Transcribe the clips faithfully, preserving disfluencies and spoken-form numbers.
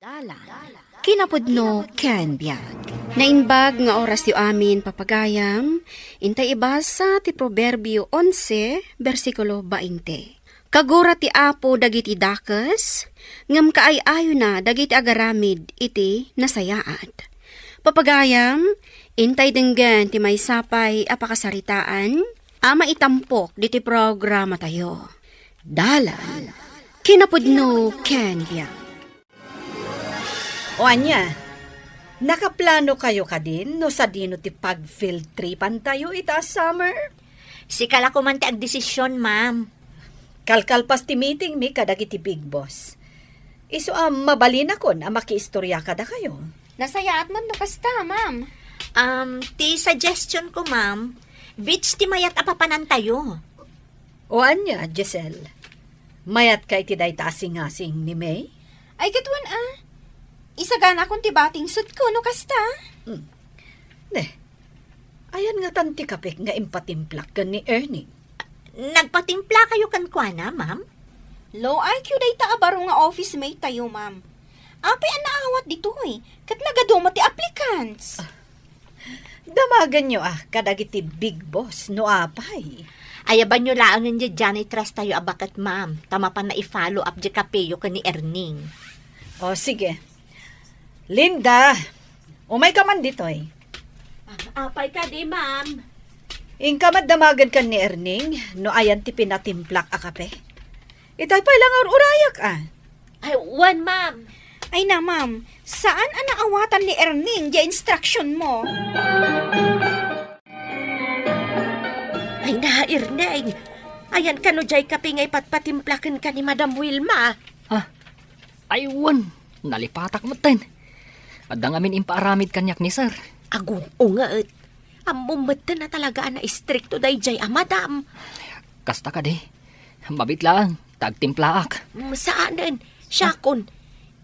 Dalan. Kinapudno ken biag. Naimbag nga orasyo amin, papagayam, intay ibasa ti Proverbio onse, bersikulo bainte. Kagura ti Apo dagiti dakes, ngem kaay-ayona dagiti agaramid iti nasayaat. Papagayam, intay denggen ti maysa pay a pakasaritaan a maitampok diti programatayo. Dalan. Kinapudno ken biag. O ania, nakaplano kayo kadin no sadino ti pag-field tripan tayo ita a summer? Sika la koman ti agdesisyon, ma'am. Kalkalpas ti meeting mi kadagiti big boss. Isu a mabalinakon a makiistorya kadakayo. Nasayaat man no kasta, ma'am. Um, ti suggestion ko, ma'am, beach ti mayat a papanantayo. O ania, Giselle? Mayatka iti dayta a singasing ni May? Ay, ket wen a. Isaganakon ti batingsotko no kasta. Hmm. Ne, ayan ngatan ti kapek nga impatimplak ken ni Erning? Nagpatimpla kayo kenkuana, ma'am? Low I Q dayta a baro nga office mate tayo, ma'am. Apay a naawat ditoy, ket nagadu met ti applicants. Damagenyo a kadagiti big boss no apay. Ayabanyo laengen diay janitress tayo a baket, ma'am, ta mapan a i-follow up diay kapeyo ken ni Erning. O, sige. Linda, umayka man ditoy. Apay kadi, ma'am? Inka met damagen ken ni Erning no ayan ti pinatimplak a kape. Itay pay la nga ur-urayak a. Ay, wen, ma'am. Ay na, ma'am, saan a naawatan ni Erning diay instruction mo? Ay na, Erning. Ayan kano diay kape nga ipatpatimpla kenka ni Madam Wilma? Ah, ay wen, nalipatak metten. Adda ngamin impaaramid kaniak ni Sir. Agungonget. Ammom metten a talaga a naistrikto daydiay a madam. Kasta kadi, mabit laeng ta agtimplaak. Mm, saanen. Siakon,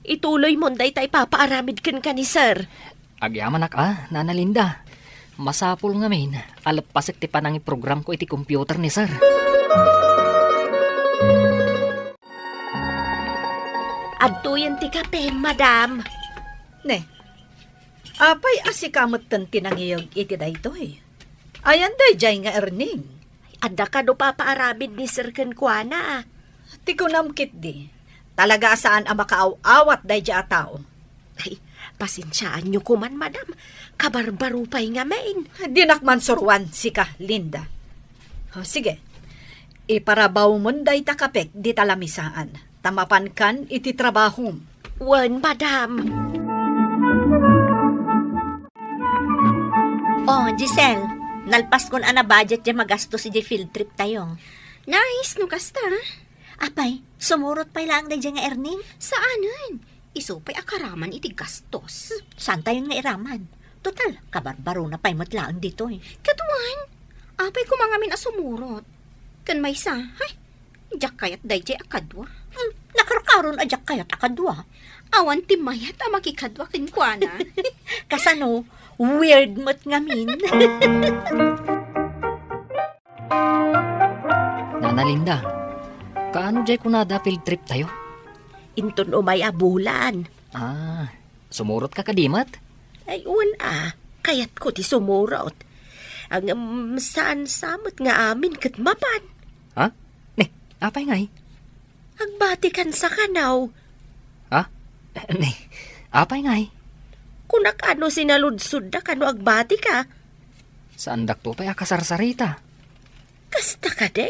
ituloymon dayta ipapaaramid kenka ni Sir. Agyamanak a, Nana Linda. Masapul ngamin a leppasek ti panangiprogramko iti computer ni Sir. Adtoyen ti kape, madam. Ne, apay a sika metten ti nangiyeg iti daytoy? Ayan daydiay nga Erning? Adda kano papaaramid ni Sir kenkuana. Ti kunam ketdi, talaga a saan a makaaw-awat daydiay a tao. Ay, pasensiaanyo koman, madam. Kabarbaro pay ngamin. Dinak man suroan sika, Linda. O, sige. Iparabawmon dayta kapek dita lamisaan, ta mapankan iti trabahom. Wen, madam. O, Giselle, nalpaskon a na-budget diay magastos idiay field trip tayo. Nice no kasta. Apay, sumurot pay laeng daydiay nga Erning? Saanen. Isu pay a karaman iti gastos. Hmm, saantayon nga iraman? Total, kabarbarona pay met laeng ditoy. Ket wen, apay koma ngamin a sumurot? Ken maysa, hay, diak kayat daydiay a kadua. Hmm, nakarkaron a diak kayat a kadua. Awan ti mayat a makikadua kenkuana. Kasano? Weird met ngamin. Nana Linda, kaano diay kunada field trip tayo? Inton umay a bulan. Ah, sumurotka kadi met? Ay, wen a, kayatko ti sumurot. Ngem saan sa met nga amin ket mapan. Ha? Ne, apay ngay? Agbatikan sa kanaw. Ha? Ne, apay ngay? Kunak a no sinaludsodda kano agbatika. Saandakto pay a kasarsarita. Kasta kadi?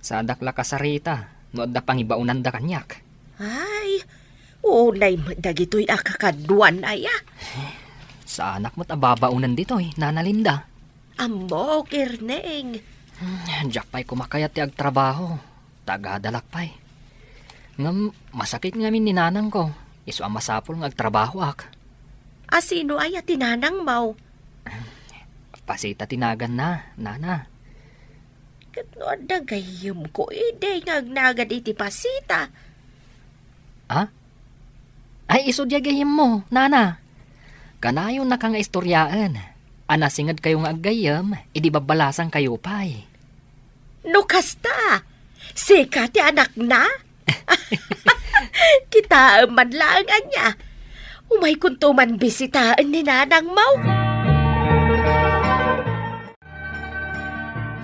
Saanak la kasarita no adda pangibaonanda kaniak. Ay, unay met dagitoy a kakaduan aya. Saanak met a babaonen ditoy, Nana Linda. Ammok, Erning. Hmm, diak pay koma kayat ti agtrabaho. Tagadalak pay. Ngem masakit ngamin ni nanangko. Isu a masapul nga agtrabahoak. A sino aya ti nanangmo? Pasita ti naganna, Nana. Ket no adda gayyemko idi nga agnagad iti Pasita? Ha? Ay, isu diay gayyemmo, Nana. Kanayonnaka nga istoryaen a nasingedkayo nga aggayyem idi babbalasangkayo pay. No kasta, sika ti anakna? Kitaem man laeng ania. Umaykonto man bisitaen ni nanangmo.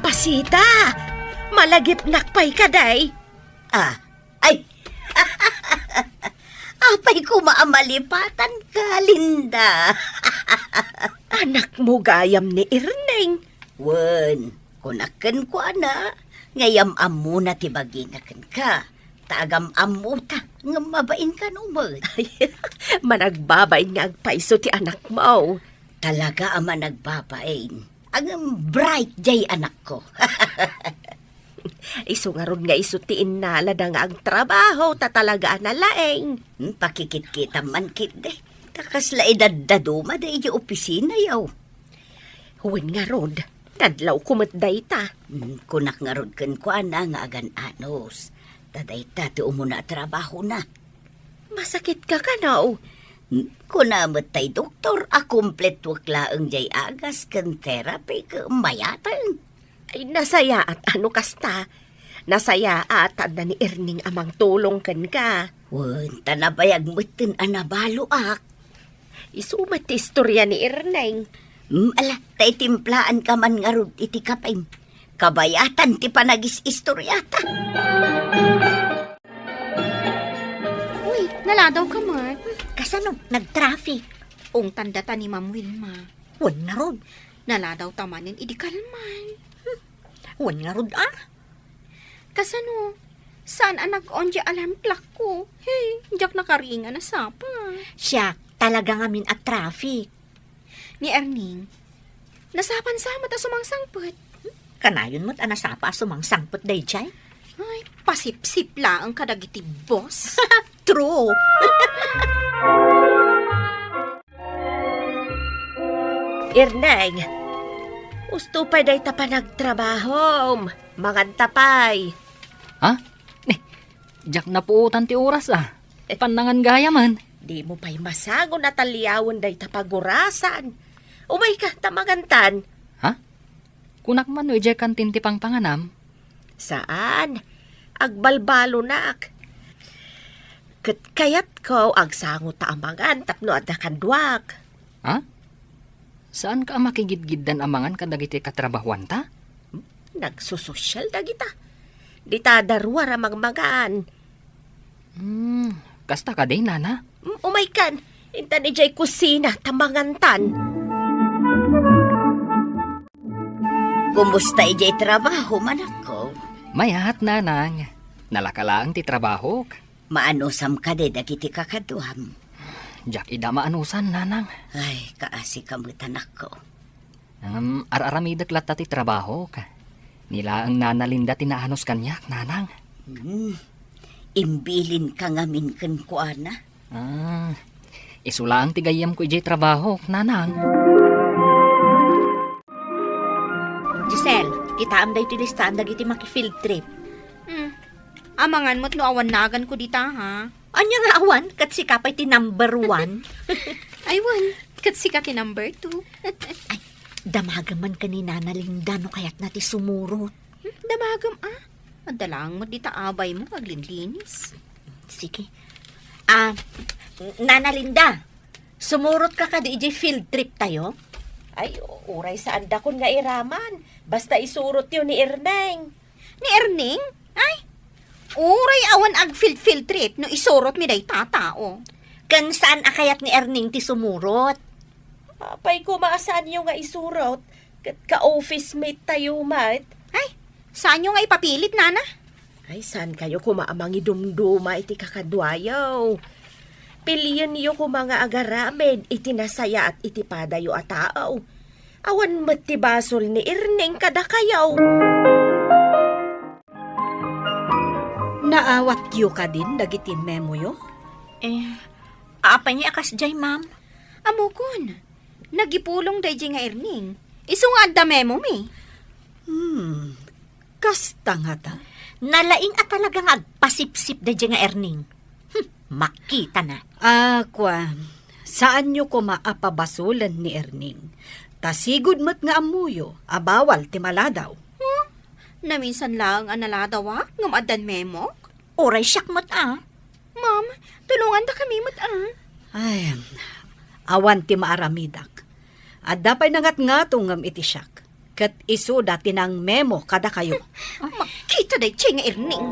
Pasita, malagipnak pay kadi. Ah, ay. Apay koma a malipatanka, Linda? Anakmo gayam ni Erning. Wen, kunak kenkuana, nga yam-ammona ti bagina kenka. Ta agam-ammota, ngem mabainkan met. Ay, managbabain nga agpayso ti anakmo. Talaga a managbabain. Ngem bright jay anakko. Isu ngarud nga isu ti innalada nga agtrabaho ta talaga a nalaing. Hmm, pakikitkitam man ketdi. Ta kasla idaddaduma daydi opisinayo. Wen ngarud, nadlawko met dayta. Hmm, kunak ngarud kenkuana nga agan-anos. Ta dayta ti umuna a trabahona. Masakitka kano? Hmm, kuna met tay doktor a kumpletuek laeng jay agas ken therapy ket mayateng. Ay, nasayaat a no kasta. Nasayaat ta adda ni Erning a mangtulong kenka. Wen, ta nabayag metten a nabaloak. Isu met ti istoria ni Erning. Hmm, ala, ta itimplaanka man ngarud iti kapem. Kabayatan ti panagis-istoriata. Uy, naladawka met. Kasano? Nag-traffic. Ungtan data ni Ma'am Wilma. Wen ngarud. Naladawta manen idi kalman. Wen ngarud, ah? Kasano? Saan a nag-on di alarm clock ko? Hey, diak nakaringa nasapa. Siak, talaga ngamin a traffic. Ni Erning, nasapan sa met a sumangsangpet. Kanayon met a nasapa a sumangsangpet daydiay? Ay, pasipsip laeng kadagiti boss. True. Erneng, usto pay dayta panagtrabahom. Manganta pay. Ha? Eh, diak napuotan ti oras, ah. Pannangan gayamen. Dimo pay masango a taliawen dayta pagurasan. Umayka, ta mangantan. Ha? Kunak man no idiay kantin ti pangpanganam? Saan. Agbalbalonak. Ket kayatko, agsango ta a mangan tapno adda kaduak. Ha? Saanka a makigidgiddan a mangan kadagiti katrabahuanta? Nagsososyal dagita. Dita daruar a mangmangan. Hmm, kasta kadi, nana? Mm, umaykan. Intan idiay kusina ta mangantan. Kumusta idiay trabaho, manakko? Mayat, nanang. Nalaka laeng ti trabahok. Maanusam kadi dagiti kakaduam? Diak ida maanusan, nanang. Ay, kaasika met, anakko. Ngem ar-aramidek latta ti trabahok. Ni laeng Nana Linda ti naanus kaniak, nanang. Hmm. Imbilinka ngamin kenkuana? Ah, isu laeng ti gayyemko idiay trabahok, nanang. Giselle, kitaem daytoy listaan dagiti maki-field trip. Hmm. Amangan met no awan naganko dita, ha? Ania nga awan? Ket sika pay ti number one. Ay, wen. Ket sika ti number two. Ay, damagem man ken ni Nana Linda no kayatna ti sumurot. Hmm, damagem, ah. Adda laeng met dita abaymo nga aglinlinis. Sige. Ah, Nana Linda, sumurotka kadi idiay field trip tayo? Ay, uray saandakon nga iraman. Basta isurotyo ni Erneng. Ni Erning? Ay, uray awan ag-field-field trip no isurotmi dayta a tao. Ken saan a kayat ni Erning ti sumurot? Apay koma a saanyo nga isurot? Ket ka-office mate tayo met. Ay, saanyo nga ipapilit, nana? Ay, saankayo koma a mangidumduma iti kakaduayo? Pilienyo koma nga agaramid iti nasayaat iti padayo a tao. Awan met ti basol ni Erning kadakayo. Naawatyo kadin dagiti memoyo? Eh, apay ni a kasdiay, ma'am? Ammokon. Nagipulong daydiay nga Erning. Isu nga adda memomi. Hmm, kasta ngata. Nalaing a talaga nga agpasipsip daydiay nga Erning. Hmm, makitana. Ah, kua, saanyo koma a pabasolen ni Erning. Ta sigud met nga ammoyo a bawal ti maladaw. Huh? Naminsan laeng a naladawak ngem addan memok? Uray siak met a. Ma'am, tulongandakami met, ah. Ay, awan ti maaramidak. Adda pay nangatngatongem iti siak, ket isuda ti nangmemo kadakayo. Makita daytoy nga Erning.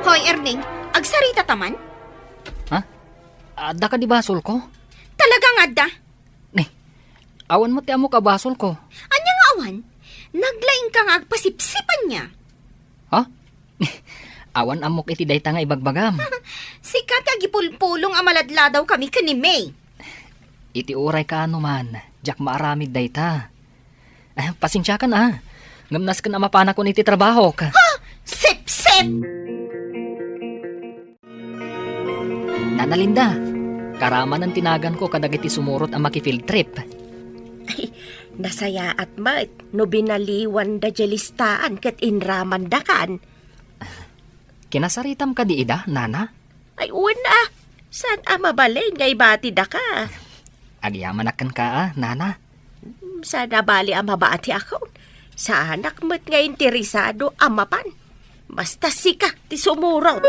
Hoy, Erning, agsarita ta man? Ha? Adda kadi basolko? Talaga nga adda. Ni, awan met ti ammok a basolko. Ania nga awan? Naglaingka nga agpasipsip ania? Ha? Awan ammok iti dayta nga ibagbagam. Sika ti agipulpulong a maladladawkami ken ni May. Iti uray kaano man, diak maaramid dayta. Eh, pasensiakan a. Ngem nasken a mapanakon iti trabahok. Ha? Sipsip! Nana Linda, karamanen ti naganko kadagiti sumurot a maki-field trip. Ay, nasayaat met no binaliwanda diay listaan ket inramandakan. Kinasaritam kadi ida, Nana? Ay, wen a. Saan a mabalin nga ibatidaka? Agyamanak kenka a, Nana. Hmm, saan a bali a mabatiakon. Saanak met nga interesado a mapan. Basta sika ti sumurot.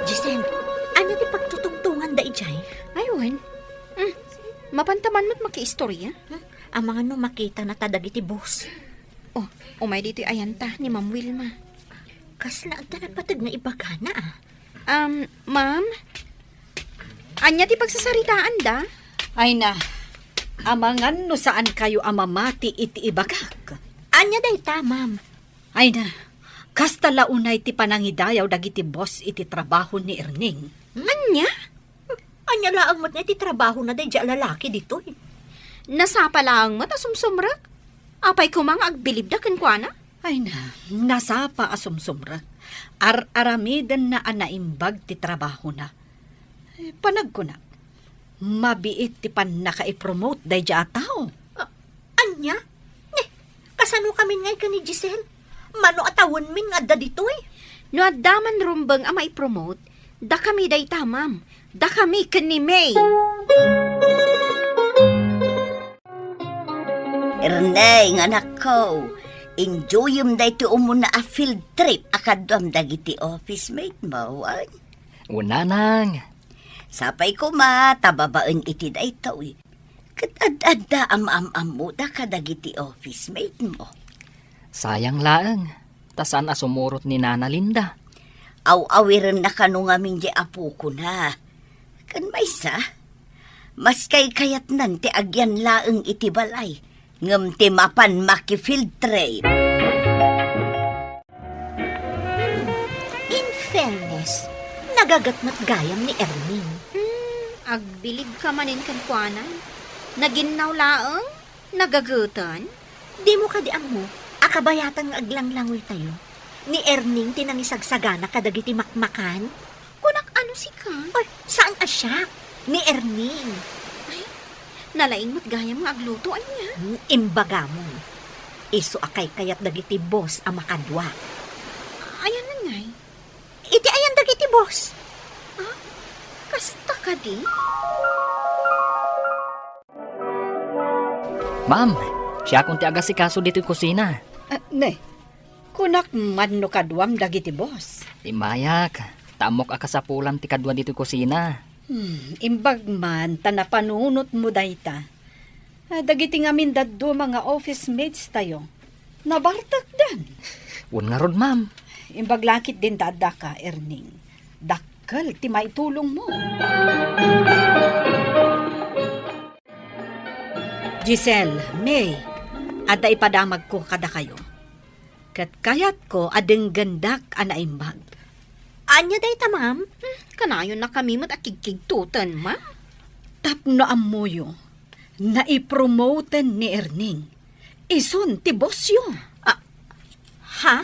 Giselle, ania ti pagtutungtunganda idiay? Ay, wen. Hmm, mapanta man met makiistorya. Hmm, amangan no makitanata dagiti boss. Oh, umay ditoy ayanta ni Ma'am Wilma. Kasla adda napateg nga ibagana a. Um, ma'am? Ania ti pagsasaritaanda? Ay na, amangan no saankayo a mamati iti ibagak. Ania dayta, ma'am? Ay na, kasta la unay ti panangidayaw dagiti boss iti trabaho ni Erning. Ania? Ania laeng met nga iti trabahona daydiay a lalaki ditoy? Nasapa laeng met a sumsumrek. Apay koma nga agbilibda kenkuana? Ay na, nasapa a sumsumrek. Ar-aramidenna a naimbag ti trabahona. Eh, panagkunak, mabiit ti pannakaipromote daydiay a tao. A-, ania? Eh, kasanokamin ngay ken ni Giselle? Mano a tawenmin nga adda ditoy? No adda man rumbeng a maipromote, dakami dayta, ma'am. Dakami ken ni May. Erneng, anakko, enjoyem daytoy umuna a field trip a kaduam dagiti office mate mo, wen? Wen, nanang. Sapay koma ta babaen iti daytoy, ket ad-adda a maam-ammoda kadagiti office mate mo. Sayang laeng, ta saan a sumurot ni Nana Linda. Aw-awirenna kano ngamin diay apokona. Ken maysa, maski kayatnan ti agyan laeng iti balay, ngem ti mapan maki-field trip. In fairness, nagaget met gayam ni Erning. Hmm, agbilibka manen kenkuana. Naginnaw laeng? Nagageten? Dimo kadi ammo a kabayatan nga aglanglangoytayo, ni Erning ti nangisagsagana kadagiti makmakan? Kunak ano sika? Ay, saan a siak? Ni Erning. Ay, nalaing met gayam nga agluto, ania? Hmm, imbagamon. Isu a kaykayat dagiti boss a makadua. Ayan ngay? Iti ayan dagiti boss? Ah, kasta kadi? Ma'am, siakon ti agasikaso ditoy kusina. Ah, ne, kunak man no kaduam dagiti boss. Immayak, ta ammok a kasapulam ti kadua ditoy kusina. Hmm, imbag man ta napanunotmo dayta. Ah, dagiti ngamin dadduma nga office mates tayo, nabartekdan. Wen ngarud, ma'am. Imbag la ketdin ta addaka, Erning. Dakkel ti maitulongmo. Giselle, May, adda ipadamagko kadakayo. Ket kayatko a denggendak a naimbag. Ania dayta, ma'am? Hmm, kanayonnakami met a kigkigtoten, ma'am. Tapno ammoyo, naipromoten ni Erning. Isun ti bossyo. Ah, ha?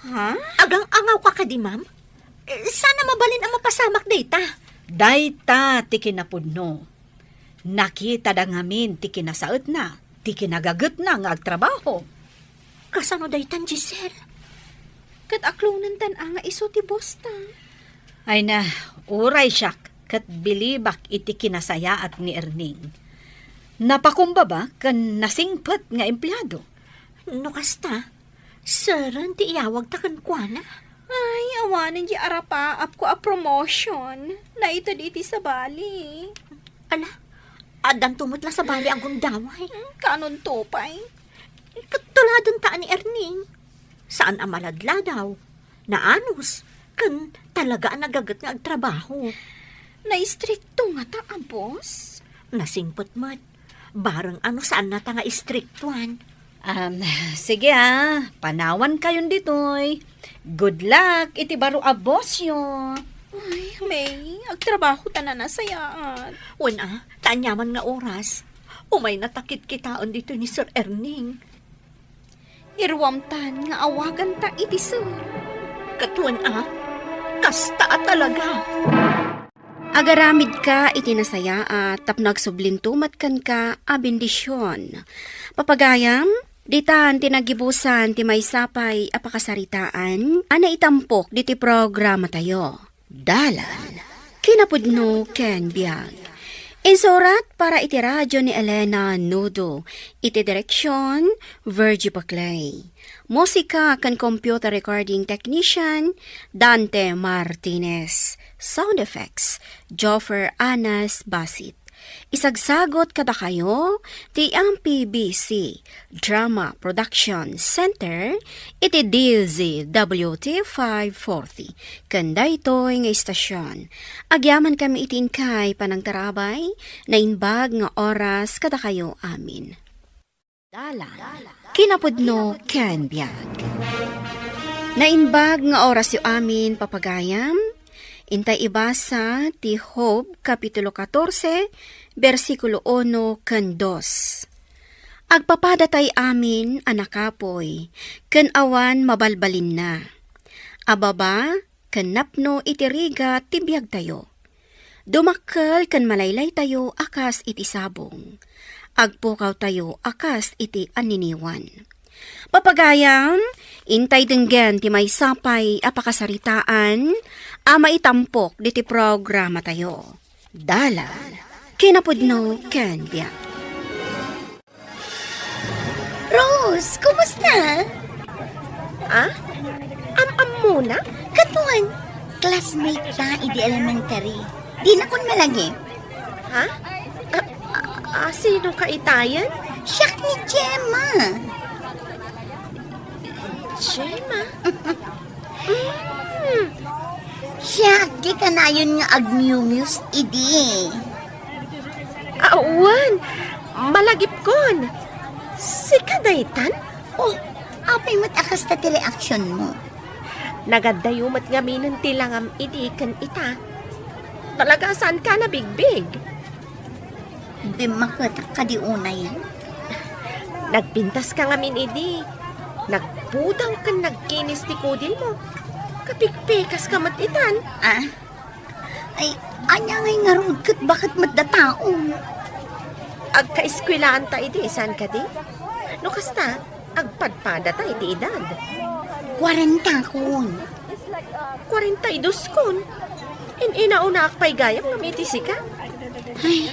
Ha? Agang-angawka kadi, ma'am? Eh, saan a mabalin a mapasamak dayta? Dayta ti kinapudno. Nakitada ngamin ti kinasaetna, ti kinagagetna nga agtrabaho. Kasano daytan, Giselle? Ket aklonentan a nga isu ti boss ta. Ay na, uray siak ket bilibak iti kinasayaat ni Erning. Napakumbaba ken nasingpet nga empleado. No kasta, saan ti iyawagta kenkuana? Ay, awanen di arapaapko a promotion. Naited iti sabali. Ala, addanto met la sabali a gundaway. Hmm, kaanonto pay? Ket tuladenta ni Erning. Saan a maladladaw. Naanus, ken talaga a nagaget nga agtrabaho. Naistrikto ngata a boss? Nasingpet met. Bareng no saannata nga istriktuan. Um, sige a, panawankayon ditoy. Good luck iti baro a bossyo. Ay, May, agtrabaho ta a nasayaat. Wen a, ta aniaman nga oras, umaynata kitkitaen ditoy ni Sir Erning. Iruamtan nga awaganta iti sir. Ket wen a, kasta a talaga. Agaramidka iti nasayaat tapno agsublinto met kenka a bendision. Papagayam, ditan ti nagibusan ti maysa pay a pakasaritaan a naitampok diti programatayo. Dalan, kinapudno ken biag. Insurat para iti radio ni Elena Nudo, iti direksion, Virgie Paclay. Musika ken computer recording technician, Dante Martinez. Sound effects, Joffer Anas Basit. Isagsagot kadakayo ti M P B C Drama Production Center iti D Z W T five forty. Ken daytoy nga istasyon, agyamankami iti inkay panangtarabay, naimbag nga oras kadakayo amin. Dalan, kinapudno ken biag. Naimbag nga orasyo amin, papagayam. Intay ibasa ti Job, Kapitulo katorse, bersikulo uno ken dos. Agpapadatay amin a nakapuy, ken awan mabalbalinna. A baba ken napno iti rigat ti biagtayo. Dumakkel ken malaylaytayo a kas iti sabong. Agpukawtayo a kas iti anniniwan. Papagayam, intay denggen ti maysa pay a pakasaritaan a maitampok ditoy programatayo. Dalan, kinapudno ken biag. Rose, kumusta? Ah? Am-ammona? Katuan, classmate ta idi elementary. Dinakon malagip. Ha? Ah, ah, ah, sino ka itayen? Siak ni Gemma. Gemma? Mm. Siak ti kanayon nga agmiumius idi. Awan, malagipkon. Sika daytan? Oh, apay met a kasta ti reaksionmo? Nagaddayo met ngaminen ti langam idi ken ita. Talaga saanka a nabigbig. Bimmaketak kadi unay. Nagpintaska ngamin idi. Nagpudang ken nagkinis ti kudilmo. Kapikpikaska met itan. Ah? Ay, ania ngay ngarud ket baket met da tao? Agkaeskuelaanta idi, saan kadi? No kasta, agpadpadata iti edad. Kuarentakon. Kuarenta y dos kon. In-inaunaak pay gayam ngem iti sika. Ay,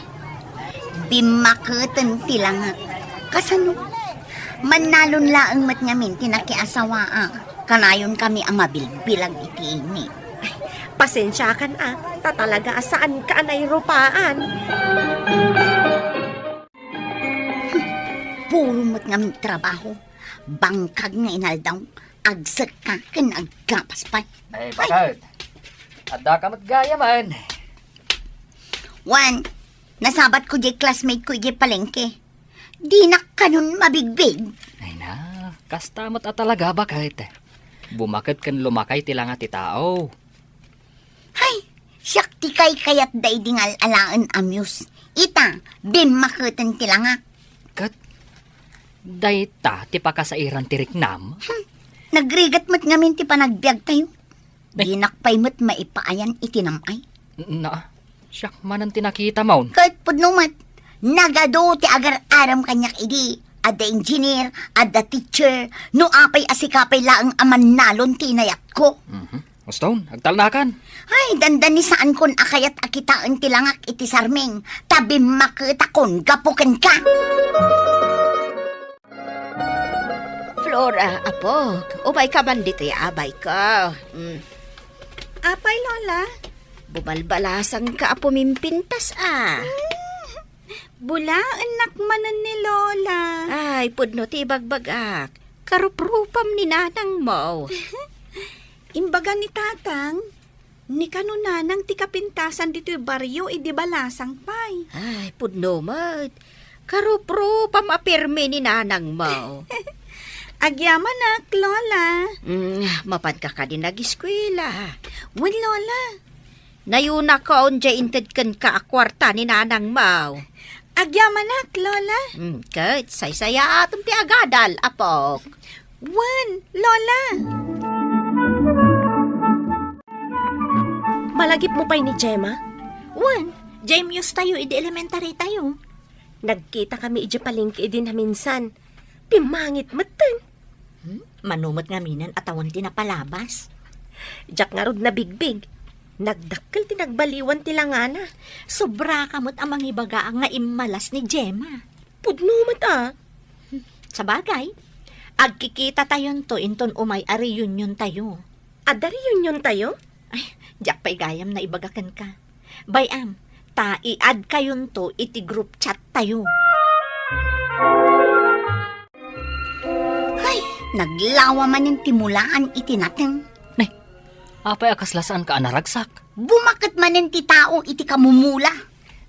bimmaketen ti langak. Kasano? Mannalon laeng met ngamin ti nakiasawaak. Kanayonkami a mabilbilag iti ini. Ay, pasensiakan a, ta talaga a saanka a nairupaan. Puro met ngamin trabaho. Bangkag nga inaldaw, agsekka ken aggapas pay. Ay, baket. Addaka met gayamen. Wen, nasabatko diay classmate ko idiay palengke. Dinak kanon mabigbig. Ay na, kasta met a talaga, baket. Bumaket ken lumakay ti langa ti tao. Hay, siak ti kaykayatda idi ngal-alaen a muse. Ita, bimmaketen ti langak. Ket dayta ti pakasairan ti riknam? Hmm, nagrigat met ngamin ti panagbiagtayo. Ay. Dinak pay met maipaayan iti nam-ay. Na, siak manen ti nakitamon. Ket pudno met, nagadu ti agar-aram kaniak idi. Adda engineer, adda teacher, no apay a sika pay laeng a mannalon ti inayatko. Mhm. Uston, agtalnakan. Ay, dandani saankon a kayat a kitaen ti langak iti sarming, ta bimmaketakon gapu kenka. Flora, apok, umayka man ditoy abay ko. Mm. Apay, Lola? Bumalbalasangka a pumimpintas, a. Bulaennak manen ni Lola. Ay, pudno ti ibagbagak. Karuprupam ni nanangmo. Imbaga ni Tatang, ni kano nanang ti kapintasan ditoy barrio idi balasang pay. Ay, pudno met. Karuprupam a pirmi ni nanangmo. Agyamanak, Lola. Mm, mapanka kadi nag-eskuela? Wen, Lola. Nayunakon diay inted kenka a kuarta ni nanangmo. Agyamanak, Lola. Mm, ket saysayaatem ti agadal, apok. Wen, Lola. Malagipmo pay ni Gemma? Wen, diay muse tayo idi elementary tayo. Nagkita kami idiay palengke idi naminsan. Pimmangit metten. Hmm? Mano met ngamin a tawen ti napalabas? Diak ngarud nabigbig. Nagdakkel ti nagbaliwan ti langana. Sobra ka met a mangibaga nga immalas ni Gemma. Pudno met a. Sabagay, agkikita tayonto inton umay a reunion tayo. Adda reunion tayo? Ay, diak pay gayam naibaga kenka. Bay-am, ta i-add kayonto iti group chat tayo. Hay, naglawa manen ti mulaan iti nateng. Nay, apay a kasla saanka a naragsak? Bumaket manen ti tao iti kamumula.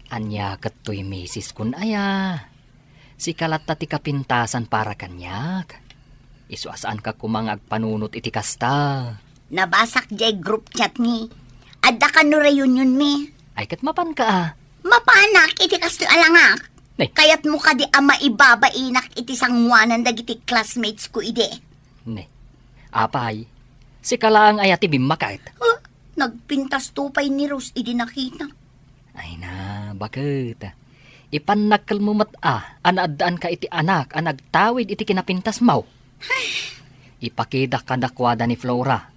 Ania ket toy misis kun aya? Sika latta ti kapintasan para kaniak. Isu a saanka koma nga agpanunot iti kasta. Nabasak diay group chat mi. Adda kano reunion mi. Ay, ket mapanka a. Mapanak iti kastoy a langak. Nay. Kayatmo kadi a maibabainak iti sangoanan dagiti classmates ko idi? Nay. Apay, sika laeng aya ti bimmaket? Huh? Nagpintasto pay ni Rose idi nakita. Ay na, baket. Ipannakkelmo met a, a naaddaanka iti anak a nagtawid iti kinapintasmo. Ipakitak kadakuada ni Flora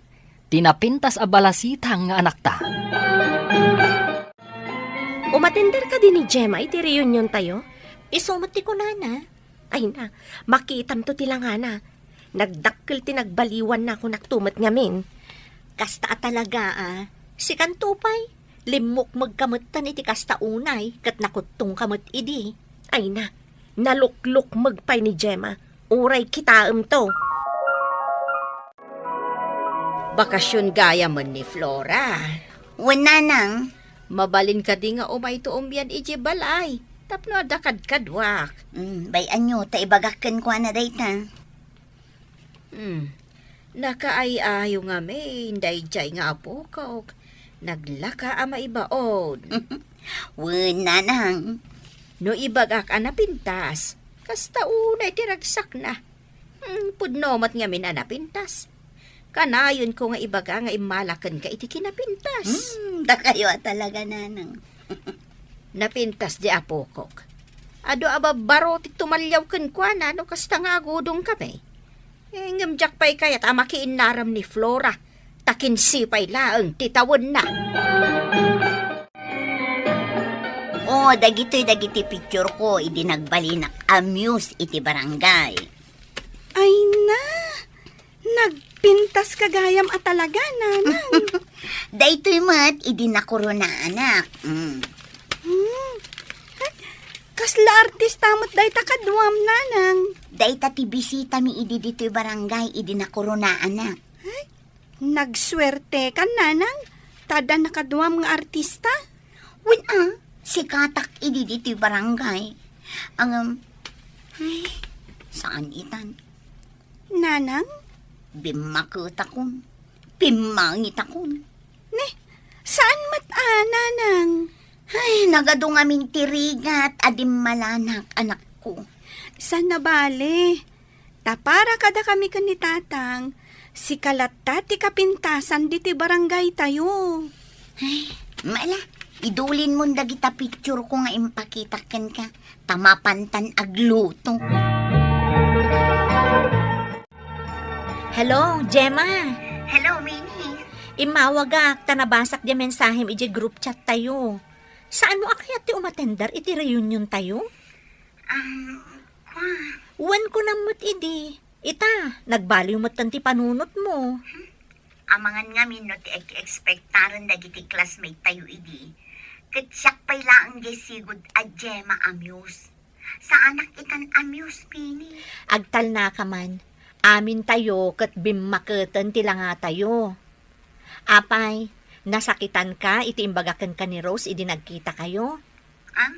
ti napintas a balasitang nga anakta. Umatender kadi ni Gemma iti reunion tayo? Isu met ti kunana. Ay na, makitamto ti langana. Nagdakkel ti nagbaliwan na kunak to met ngamin. Kasta a talaga a, sikanto pay, limmukmegka metten iti kasta unay, ket nakuttongka met idi. Ay na, naluklukmeg pay ni Gemma, uray kitaem to. Bakasyon gayam ni Flora. Wen, nanang. Mabalin kadi nga umayto unay idiay balay tapno adda kadkaduak? Mm, bay-anyo ta ibagak kenkuana dayta. Hmm. Nakaay-ayo ngamin daydiay nga apokok. Naglaka a maibaon. Wen, nanang. No ibagak a napintas, kasta unay ti ragsakna. Hmm, pudno met ngamin a napintas. Kanayonko nga ibaga nga immala kenka iti kinapintas. Hmm, dakayo a talaga, nanang. Napintas diay apokok. Adu a babbaro ti tumaliaw kenkuana no kasta nga agudongkami. Eh, ngem diak pay kayat a makiinnaram ni Flora, ta kinse pay laeng ti tawenna. O, dagitoy dagiti picture ko idi nagbalinak a muse iti barangay. Ay na, nagpintas ka gayam a talaga, nanang. Daytoy met idi nakoronaanak. Mm. Hmm. Kasla artista met dayta kaduam, nanang? Dayta ti bisitami idi ditoy barangay idi nakoronaanak. Ay, nagsuertekan, nanang, ta adda nakaduam nga artista. Wen a, sikatak idi ditoy barangay. Ngem, ay, saan itan. Nanang? Bimmaketakon. Pimmangitakon. Ne, saan met a, nanang? Ay, nagadu ngamin ti rigat a dimmalanak, anakko. Saan a bale? Ta para kadakami ken ni Tatang, sika latta ti kapintasan ditoy barangaytayo. Ay, mala, idulinmon dagita picture ko nga impakitak kenka, ta mapantan agluto. Hello, Gemma. Hello, Mini. Immawagak ta nabasak diay mensahem idiay group chat tayo. Saanmo a kayat ti umatender iti reunion tayo? Um, kwa. Wen, kunam met idi. Ita, nagbaliw metten ti panunotmo. Amangan ngamin no ti ek-expectaren dagiti classmate tayo idi, ket siak pay laeng diay sigud a Gemma a muse. Saanak itan a muse, Pini. Agtalnaka man, amintayo ket bimmaketen ti langatayo. Apay, nasakitanka iti imbaga kenka ni Rose idi nagkitakayo? Ah?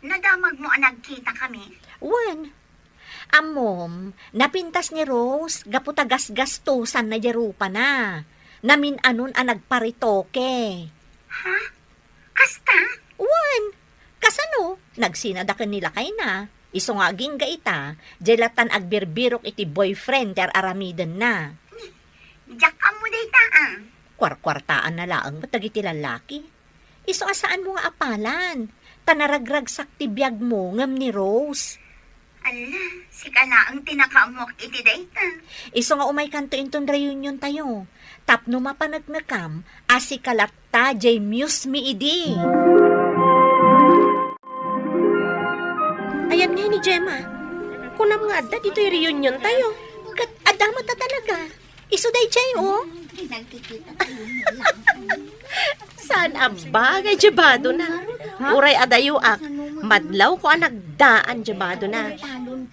Nadamagmo a nagkitakami? Wen. Ammom, napintas ni Rose gapu ta gasgastosanna diay rupana. Namin-anon a nagparetoke. Ha? Kasta? Wen. Kasano? Nagsinada ken ni lakayna. Isu nga agingga ita, diay lattan agbirbirok iti boyfriend ti ar-aramidenna. Diak ammo dayta, ah. Kuarkuartaanna laeng met dagiti lallaki. Isu a saanmo nga apalan, ta naragragsak ti biagmo ngem ni Rose. Ala, sika laeng ti nakaammoak iti dayta. Isu nga umaykanto inton reunion tayo, tapno mapaneknekam a sika latta diay muse mi idi. Ayan nga ni Gemma, kunam nga adda ditoy reunion tayo. Ket adda met a talaga. Isu daydiay, oh. Saan a bagay diay badona? Uray adayoak, madlawko a nagdaan diay badona.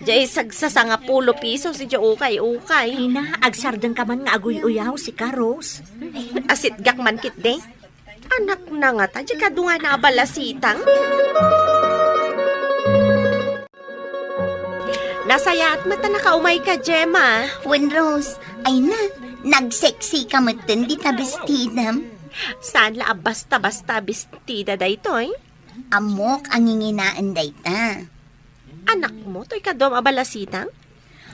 Diay sagsasangapulo pisos idiay ukay-ukay. Ina, agsardengka man nga aguy-uyaw, sika, Rose. Asitgak man ketdi. Anakna ngata diay kadua a balasitang? Nasayaat met a nakaumayka, Gemma. Wen, Rose, ay na, nagseksika metten dita bestidam. Saan la a basta-basta bestida daytoy? Ammok a nginginaen dayta. Anakmo toy kaduam a balasitang?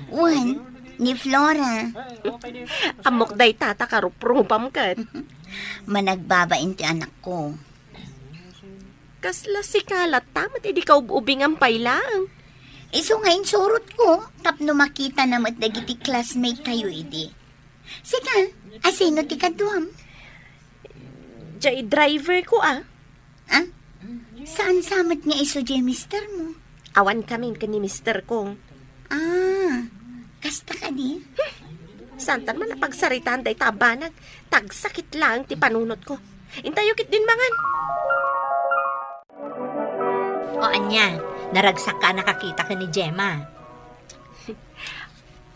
Wen, ni Flora. Ammok dayta ta karuprupam ket. Managbabain ti anakko. Kasla sika latta met idi kaub-ubingam pay laeng. Isu nga insurotko tapno makitana met dagiti classmate tayo idi. Sika, asino ti kaduam? Diay driver ko, ah. Ah? Saan sa met nga isu diay mister mo? Awan kami ken ni mister ko. Ah, kasta kadi? Saantan man a pagsaritaan dayta a banag, ta agsakit laeng ti panunotko. Intayo ketdin mangan. O ania, naragsakka a nakakita ken ni Gemma.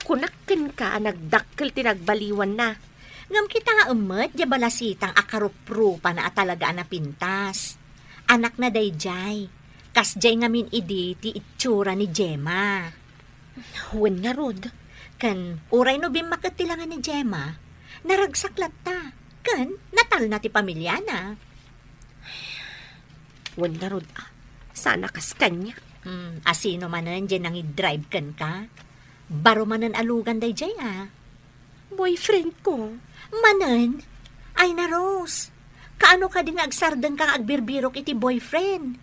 Kunak kenka a nagdakkel ti nagbaliwanna. Ngem kitaem met diay balasitang a karuprupana a talaga a napintas. Anakna daydiay. Kasdiay ngamin idi ti itsura ni Gemma. Wen ngarud. Ken uray no bimmaket ti langa ni Gemma, naragsak latta. Ken natalna ti pamiliana. Wen ngarud, ah. Saan a kas kaniak. Hmm, asino manen diay nangidrive kenka? Baro manen a lugan daydiay, ah. Boyfriend ko. Manen? Ay na, Rose. Kaano kadi nga agsardengka nga agbirbirok iti boyfriend?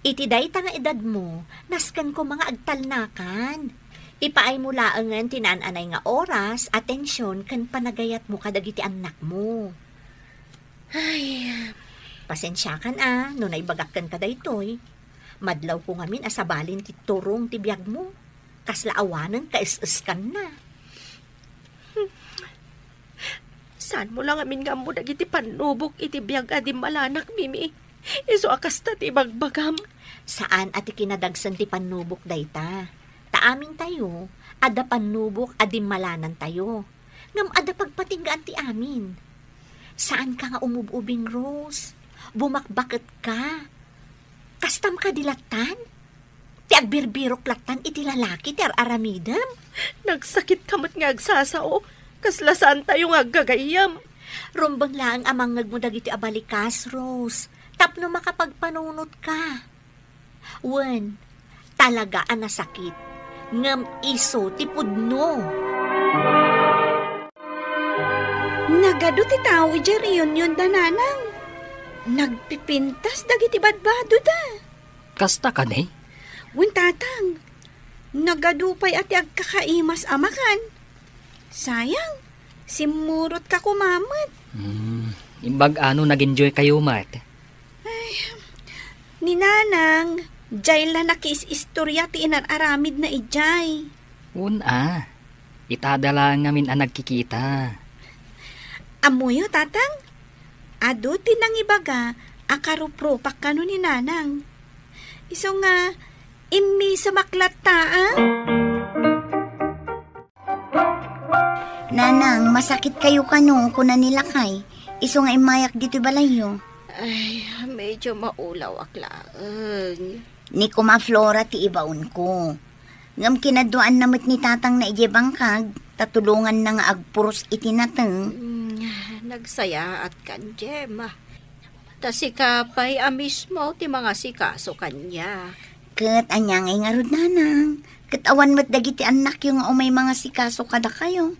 Iti dayta nga edadmo, nasken koma nga agtalnakan. Ipaaymo laengen ti naan-anay nga oras, atension, ken panagayatmo kadagiti annakmo. Ay, pasensiakan a no naibagak kenka daytoy. Madlawko ngamin a sabalin ti turong ti biagmo. Kasla awanen kaes-eskanna. Saanmo la ngamin nga ammo dagiti pannubok iti biag a dimmalanak, Mimi. Isu a kasta ti ibagbagam. Saan a ti kinadagsen ti pannubok dayta. Ta amintayo, adda pannubok a dimmalanantayo. Ngem adda pagpatinggaan ti amin. Saanka nga umub-ubing, Rose. Bumakbaketka. Kastam kadi lattan? Ti agbirbirok lattan iti lalaki ti ar-aramidem? Nagsakitka met nga agsasao, kasla saantayo nga aggagayyem. Rumbeng laeng a mangngegmo dagiti a balikas, Rose, tapno makapagpanunotka. Wen, talaga a nasakit, ngem isu ti pudno. Nagadu ti tao idiay reunion da, Nanang. Nagpipintas dagiti badbadoda. Kasta kadi? Wen, Tatang. Nagadu pay a ti agkakaimas a makan. Sayang, simmurotka koma met. Hmm, imbag-ano nag-enjoy kayo met? Ay, ni Nanang, jay la nakiis-istorya ti inar-aramidna idiay. Wen a. Itada laeng ngamin a nagkikita. Ammoyo, Tatang? Adu ti nangibaga a karuprupak kano ni Nanang. Isu nga, immisemak latta, a? Nanang, masakit kayo kano, kuna ni Lakay. Isu nga immayak ditoy balayyo. Ay, medyo maulawak laeng. Ni Kuma Flora ti ibaonko. Ngem kinaduaanna met ni Tatangna idiay bangkag, ta tulonganna nga agpuros iti nateng. Mm, nagsayaatkan, Gemma. Ta sika pay a mismo ti mangasikaso kaniak. Ket ania ngay ngarud, Nanang? Ket awan met dagiti annakyo nga umay mangasikaso kadakayo.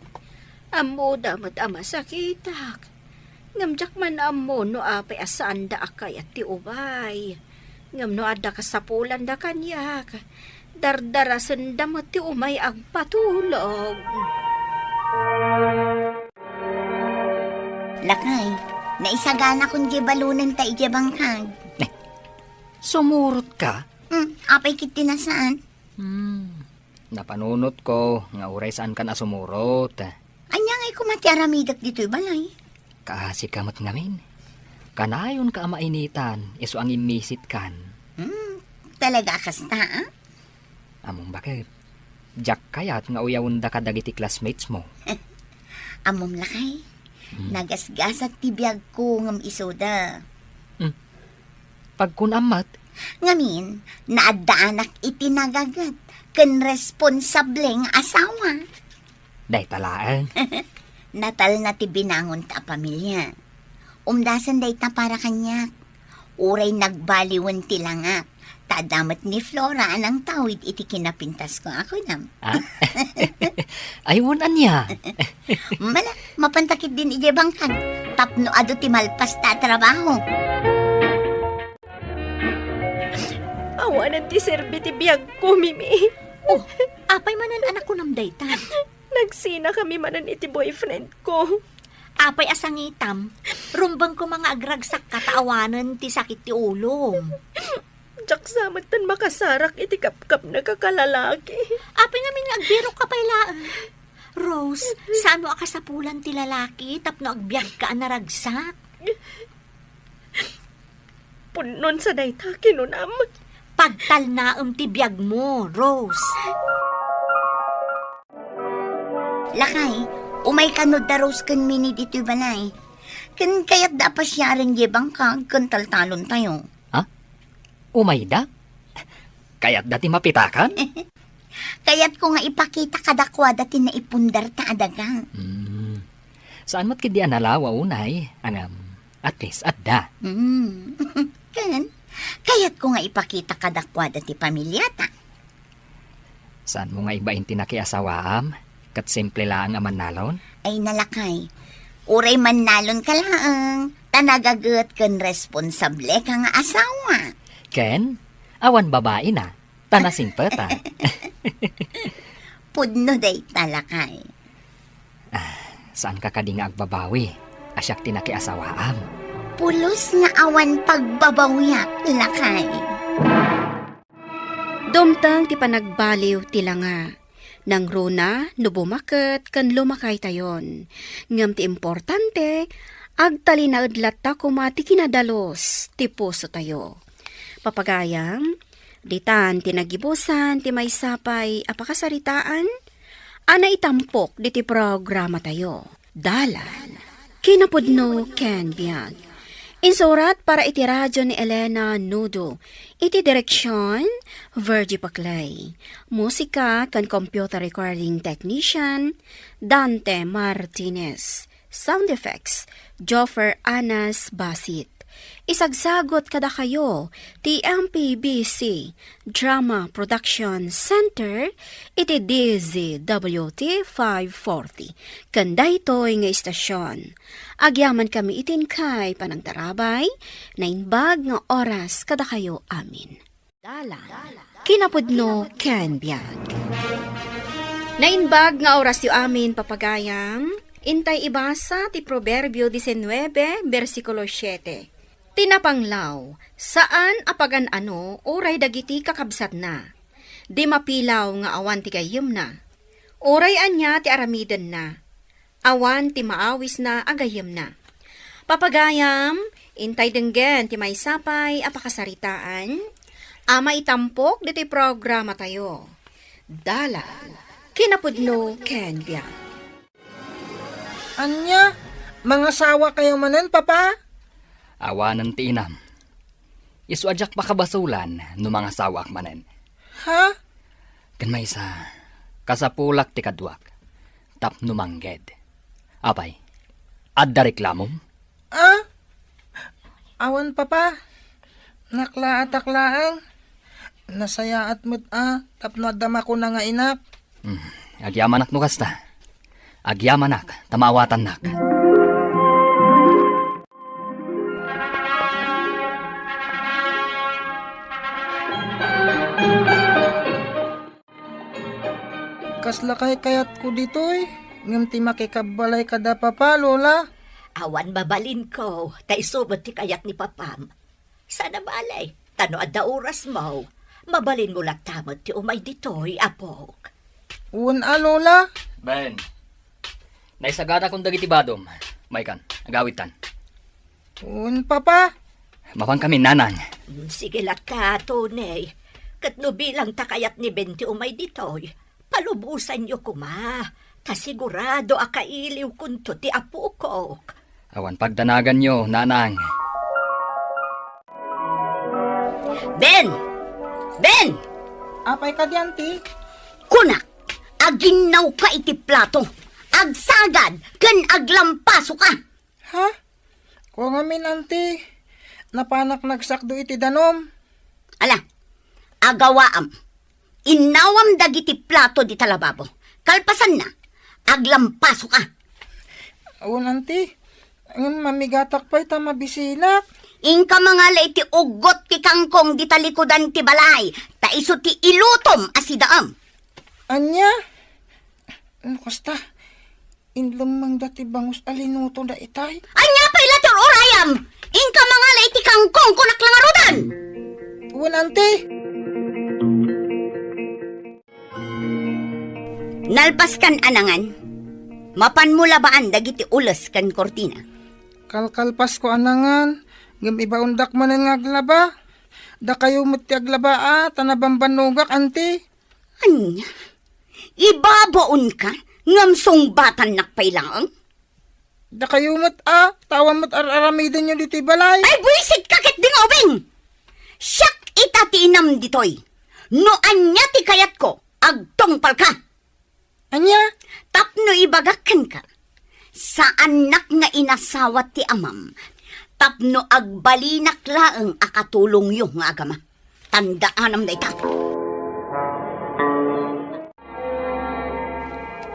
Ammoda met a masakitak. Ngem diak man ammo no apay a saanda a kayat ti umay. Ngem no adda kasapulanda kaniak, dardarasenda met ti umay agpatulog. Lakay, naisaganakon diay balonenta idiay bangkag. Eh, sumurotka? Hmm, apay ket ti nasaan? Hmm, napanunotko nga uray saankan a sumurot. Ania ngay koma ti aramidek ditoy balay? Kaasika met ngamin. Kanayonka a mainitan, isu a ngimmisitkan. Hmm, talaga a kasta, a? Ammom baket, diak kayat nga uyawenda kadagiti classmates mo. Ammom, Lakay, hmm, nagasgasat ti biagko ngem isuda. Hmm. Pagkunam met? Ngamin, naaddaanak iti nagaget ken responsable nga asawa. Dayta laeng. Natalna ti binangonta a pamilia. Umdasen dayta para kaniak. Uray nagbaliwen ti langak, ta adda met ni Flora a nangtawid iti kinapintasko a kunam. Ah? Ay, wen ania? Mala, mapanta ketdin idiay bangkag tapno adu ti malpasta a trabaho. Awanen ti serbi ti biagko, Mimi. Oh, apay manen a nakunam dayta? Nagsinakami manen iti boyfriend ko. Apay a sangitam, rumbengko nga agragsakka ta awanen ti sakit ti ulom. Diak sa metten makasarak iti kapkapna a kalalaki. Apay ngamin nga agbirokka pay laeng? Rose, saan mo a kasapulan ti lalaki tapno agbiagka a naragsak? Pudnon sa dayta kinunam. Pagtalnaem ti biagmo, Rose. Lakay, umay kano da Rose ken Mini ditoy balay. Ken kayatda a pasiaren diay bangkag ken taltalontayo. Ha? Umayda? Kayatda ti mapitakan? Kayatko nga ipakita kadakuada ti naipundarta a daga. Hmm. Saan met ketdi a nalawa unay, ngem at least adda. Hmm. Ken, kayatko nga ipakita kadakuada ti pamiliata. Saanmo nga ibain ti nakiasawaam? Ket simple laeng a mannalon? Ay, Lakay. Uray mannalonka laeng, ta nagaget ken responsableka nga asawa. Ken, awan babaina, ta nasingpetan. Pudno dayta, Lakay. Ah, saanka kadi nga agbabawi a siak ti nakiasawaam? Pulos nga awan pagbabawiak, Lakay. Dumteng ti panagbaliw ti langa. Nangruna no bumaket ken lumakaytayon. Ngem ti importante, agtalinaed latta koma ti kinadalus ti pusotayo. Papagayam, ditan ti nagibusan ti maysa pay a pakasaritaan a naitampok diti programatayo. Dalan. Kinapudno ken biag. Insurat para iti radio ni Elena Nudo. Iti direksion, Virgie Paclay. Musika ken computer recording technician, Dante Martinez. Sound effects, Joffer Anas Basit. Isagsagot kadakayo ti M P B C Drama Production Center iti D Z W T five forty. Ken daytoy nga istasyon, agyamankami iti inkay panangtarabay, naimbag nga oras kadakayo amin. Dalan. Kinapudno ken biag. Naimbag nga orasyo amin, papagayam, intay ibasa ti Proverbio diecinuebe, bersikulo siete. Ti napanglaw, saan a pagan-ano uray dagiti kakabsatna. Di mapilaw nga awan ti gayyemna. Uray ania ti aramidenna, awan ti maawisna a gayyemna. Papagayam, intay denggen ti maysa pay a pakasaritaan a maitampok ditoy programatayo. Dalan, kinapudno ken biag. Ania? Mangasawakayo manen, Papa? Awanen ti inam. Isu a diak makabasolan no mangasawaak manen. Ha? Ken maysa, kasapulak ti kaduak tapno mangged. Apay, adda reklamom? Ah? Awan, Papa. Naklaatak laeng. Nasayaat met a tapno adda makuna nga inak. Hmm, agyamanak no kasta. Agyamanak ta maawatannak. Kaslakay kayatko ditoy, ngem ti makikabbalay kada Papa, Lola. Awan mabalinko, ta isu met ti kayat ni Papam. Saan a bale, ta no adda orasmo, mabalinmo latta met ti umay ditoy, apok. Wen a, Lola. Ben, naisaganakon dagiti badom. Maykan, agawidtan. Wen, Papa. Mapankami, Nanang. Mm, sige latta, Tony. Ket no bilang ta kayat ni Ben ti umay ditoy, palubosanyo koma, ta sigurado a kailiwkonto ti apokok. Awan pagdanaganyo, Nanang. Ben! Ben! Apay kadi, Auntie? Kunak, aginnawka iti plato, agsagad, ken aglampasoka. Ha? Kua ngamin, Auntie. Napanak nagsakdo iti danum. Ala, agawaam. Innawam dagiti plato dita lababo. Kalpasanna, aglampasoka. Wen, Auntie. Ngem mamigatak pay ta mabisinak. Inka mangala iti uggot ti kangkong dita likudan ti balay, ta isu ti ilutom a sidaam. Ania? No kasta, inlemmengda ti bangus a linutoda itay. Ania pay la ti ur-urayam? Inka mangala iti kangkong, kunak la ngaruden! Wen, Auntie. Nalpaskan a nangan, mapanmo labaan dagiti ules ken kurtina. Kalkalpasko a nangan, ngem ibaondak manen nga aglaba. Dakayo met ti aglaba a, ta nabambannogak, Auntie. Ania? Ibabaonka ngem sungbatannak pay laeng? Dakayo met a, ta awan met ar-aramidenyo ditoy balay. Ay, buisitka ketdi nga ubing! Siak ita ti inam ditoy. No ania ti kayatko, agtungpalka. Ania? Tapno ibagak kenka, saannak nga inasawa ti amam, tapno agbalinak laeng a katulongyo nga agama. Tandaanam dayta.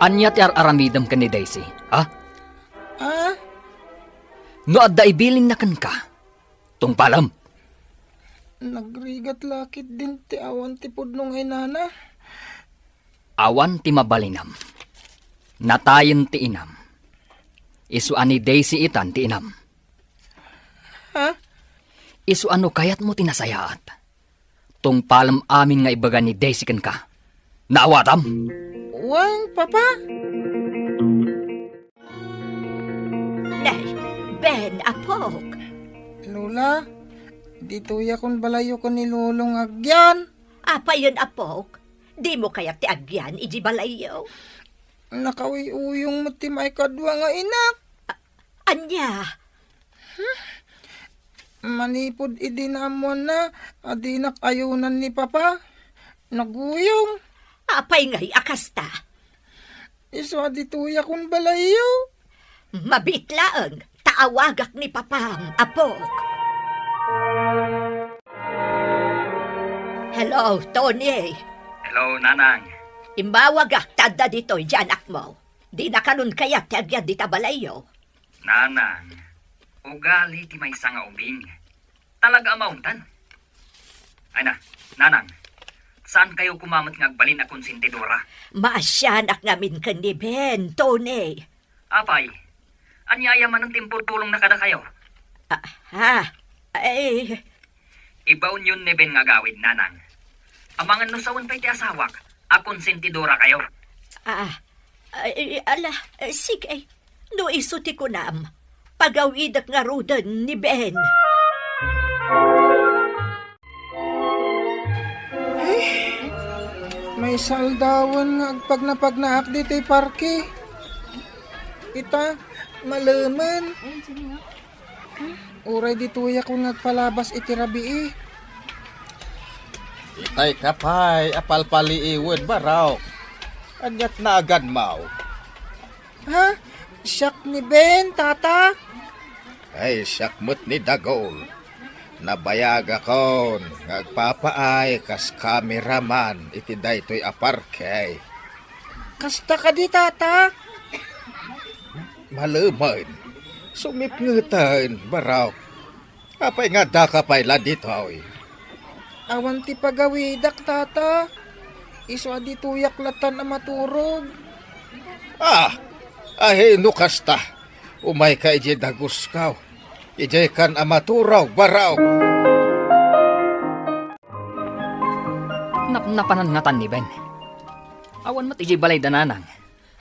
Ania ti ar-aramidem ken ni Daisy, ha? Ah? No adda ibilinna kenka, tungpalam. Nagrigat la ketdin ti awan ti pudno nga inana. Awan ti mabalinam. Natayen ti inam. Isu a ni Daisy itan ti inam. Ha? Isu a no kayatmo ti nasayaat, tungpalem amin nga ibaga ni Daisy kenka. Naawatam? Wen, Papa. Nay, Ben, apok. Lola, ditoyakon balayyo ken ni Lolo nga agyan. Apayen, apok? Dimo kayat ti agyan iti balayyo? Nakauyuyong met ti maikadua nga inak. A-, ania? Manipud idi naammoanna a dinak ayonan ni Papa, naguyong. Apay ngay a kasta? Isu a ditoyakon balayyo. Mabiit laeng, ta awagak ni Papam, apok. Hello, Tony. Hello, Nanang. Imbawagak ta adda ditoy ti anakmo. Dinakanon kayat ti agyan dita balayyo? Nanang, ugali ti maysa nga ubing. Talaga a maundan. Ay na, Nanang, saankayo koma met nga agbalin a konsentidora? Maasianak ngamin ken ni Ben, Tony. Apay, ania aya manen ti impurpulongna kadakayo? Ah, ha? Ay. Ibaonyon ni Ben nga agawid, Nanang. Amangan no sawen pay ti asawak a konsentidorayo. Ah, ay, ala, eh, sige. No isu ti kunam, pagawidek ngaruden ni Ben. Ay, maysa aldawen nga agpagnapagnaak ditoy parke. Ita, malemen. Uray ditoyakon nga agpalabas iti rabii. Itay ka pay a palpaliiwen, Barok. Aniat' naganmaw? Ha? Siak ni Ben, Tata? Ay, siak met ni Dagol. Nabayagakon nga agpapaay kas kameraman iti daytoy a parke. Kasta kadi, Tata? Malemen. Sumipngeten, Barok. Apay nga addaka pay la ditoy? Awan ti pagawidak, Tata. Isu a ditoyak latan a maturog. Ah, ay, no kasta, umayka idiay daguskaw. Idiaykan a maturog, Barok. Napnapanan ngatan ni Ben. Awan met idiay balay da nanang,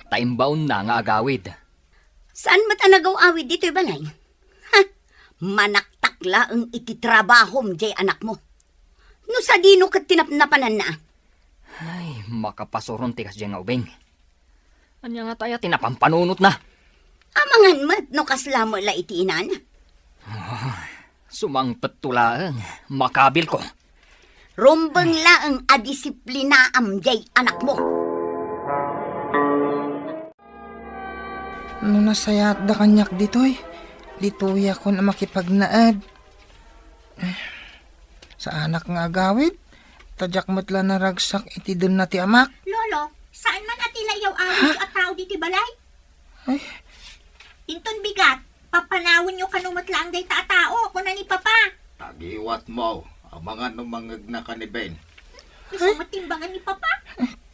ta imbaonna nga agawid. Saan met a nagaw-awid ditoy balay? Ha? Manaktak laeng iti trabahom diay anakmo. No sadino ket ti napnapananna? Ay, makapasuron ti kasdiay nga ubing. Ania ngata aya ti napanpanunotna? Amangan met no kasla met la iti inana. Ah, sumangpetto laeng, makabilko. Rumbeng laeng a disiplinaam diay anakmo. No nasayaatda kaniak ditoy, ditoyakon a makipagnaed. Saanak nga agawid, ta diak met la naragsak iti denna ti amak. Lolo, saan man a ti layaw-awid a tao ditoy balay? Ay. Inton bigat, papanawenyo kano met laeng dayta a tao, kuna ni Papa. Tagiwatmo, amangan no mangegnaka ni Ben. Isu met timbangan ni Papa.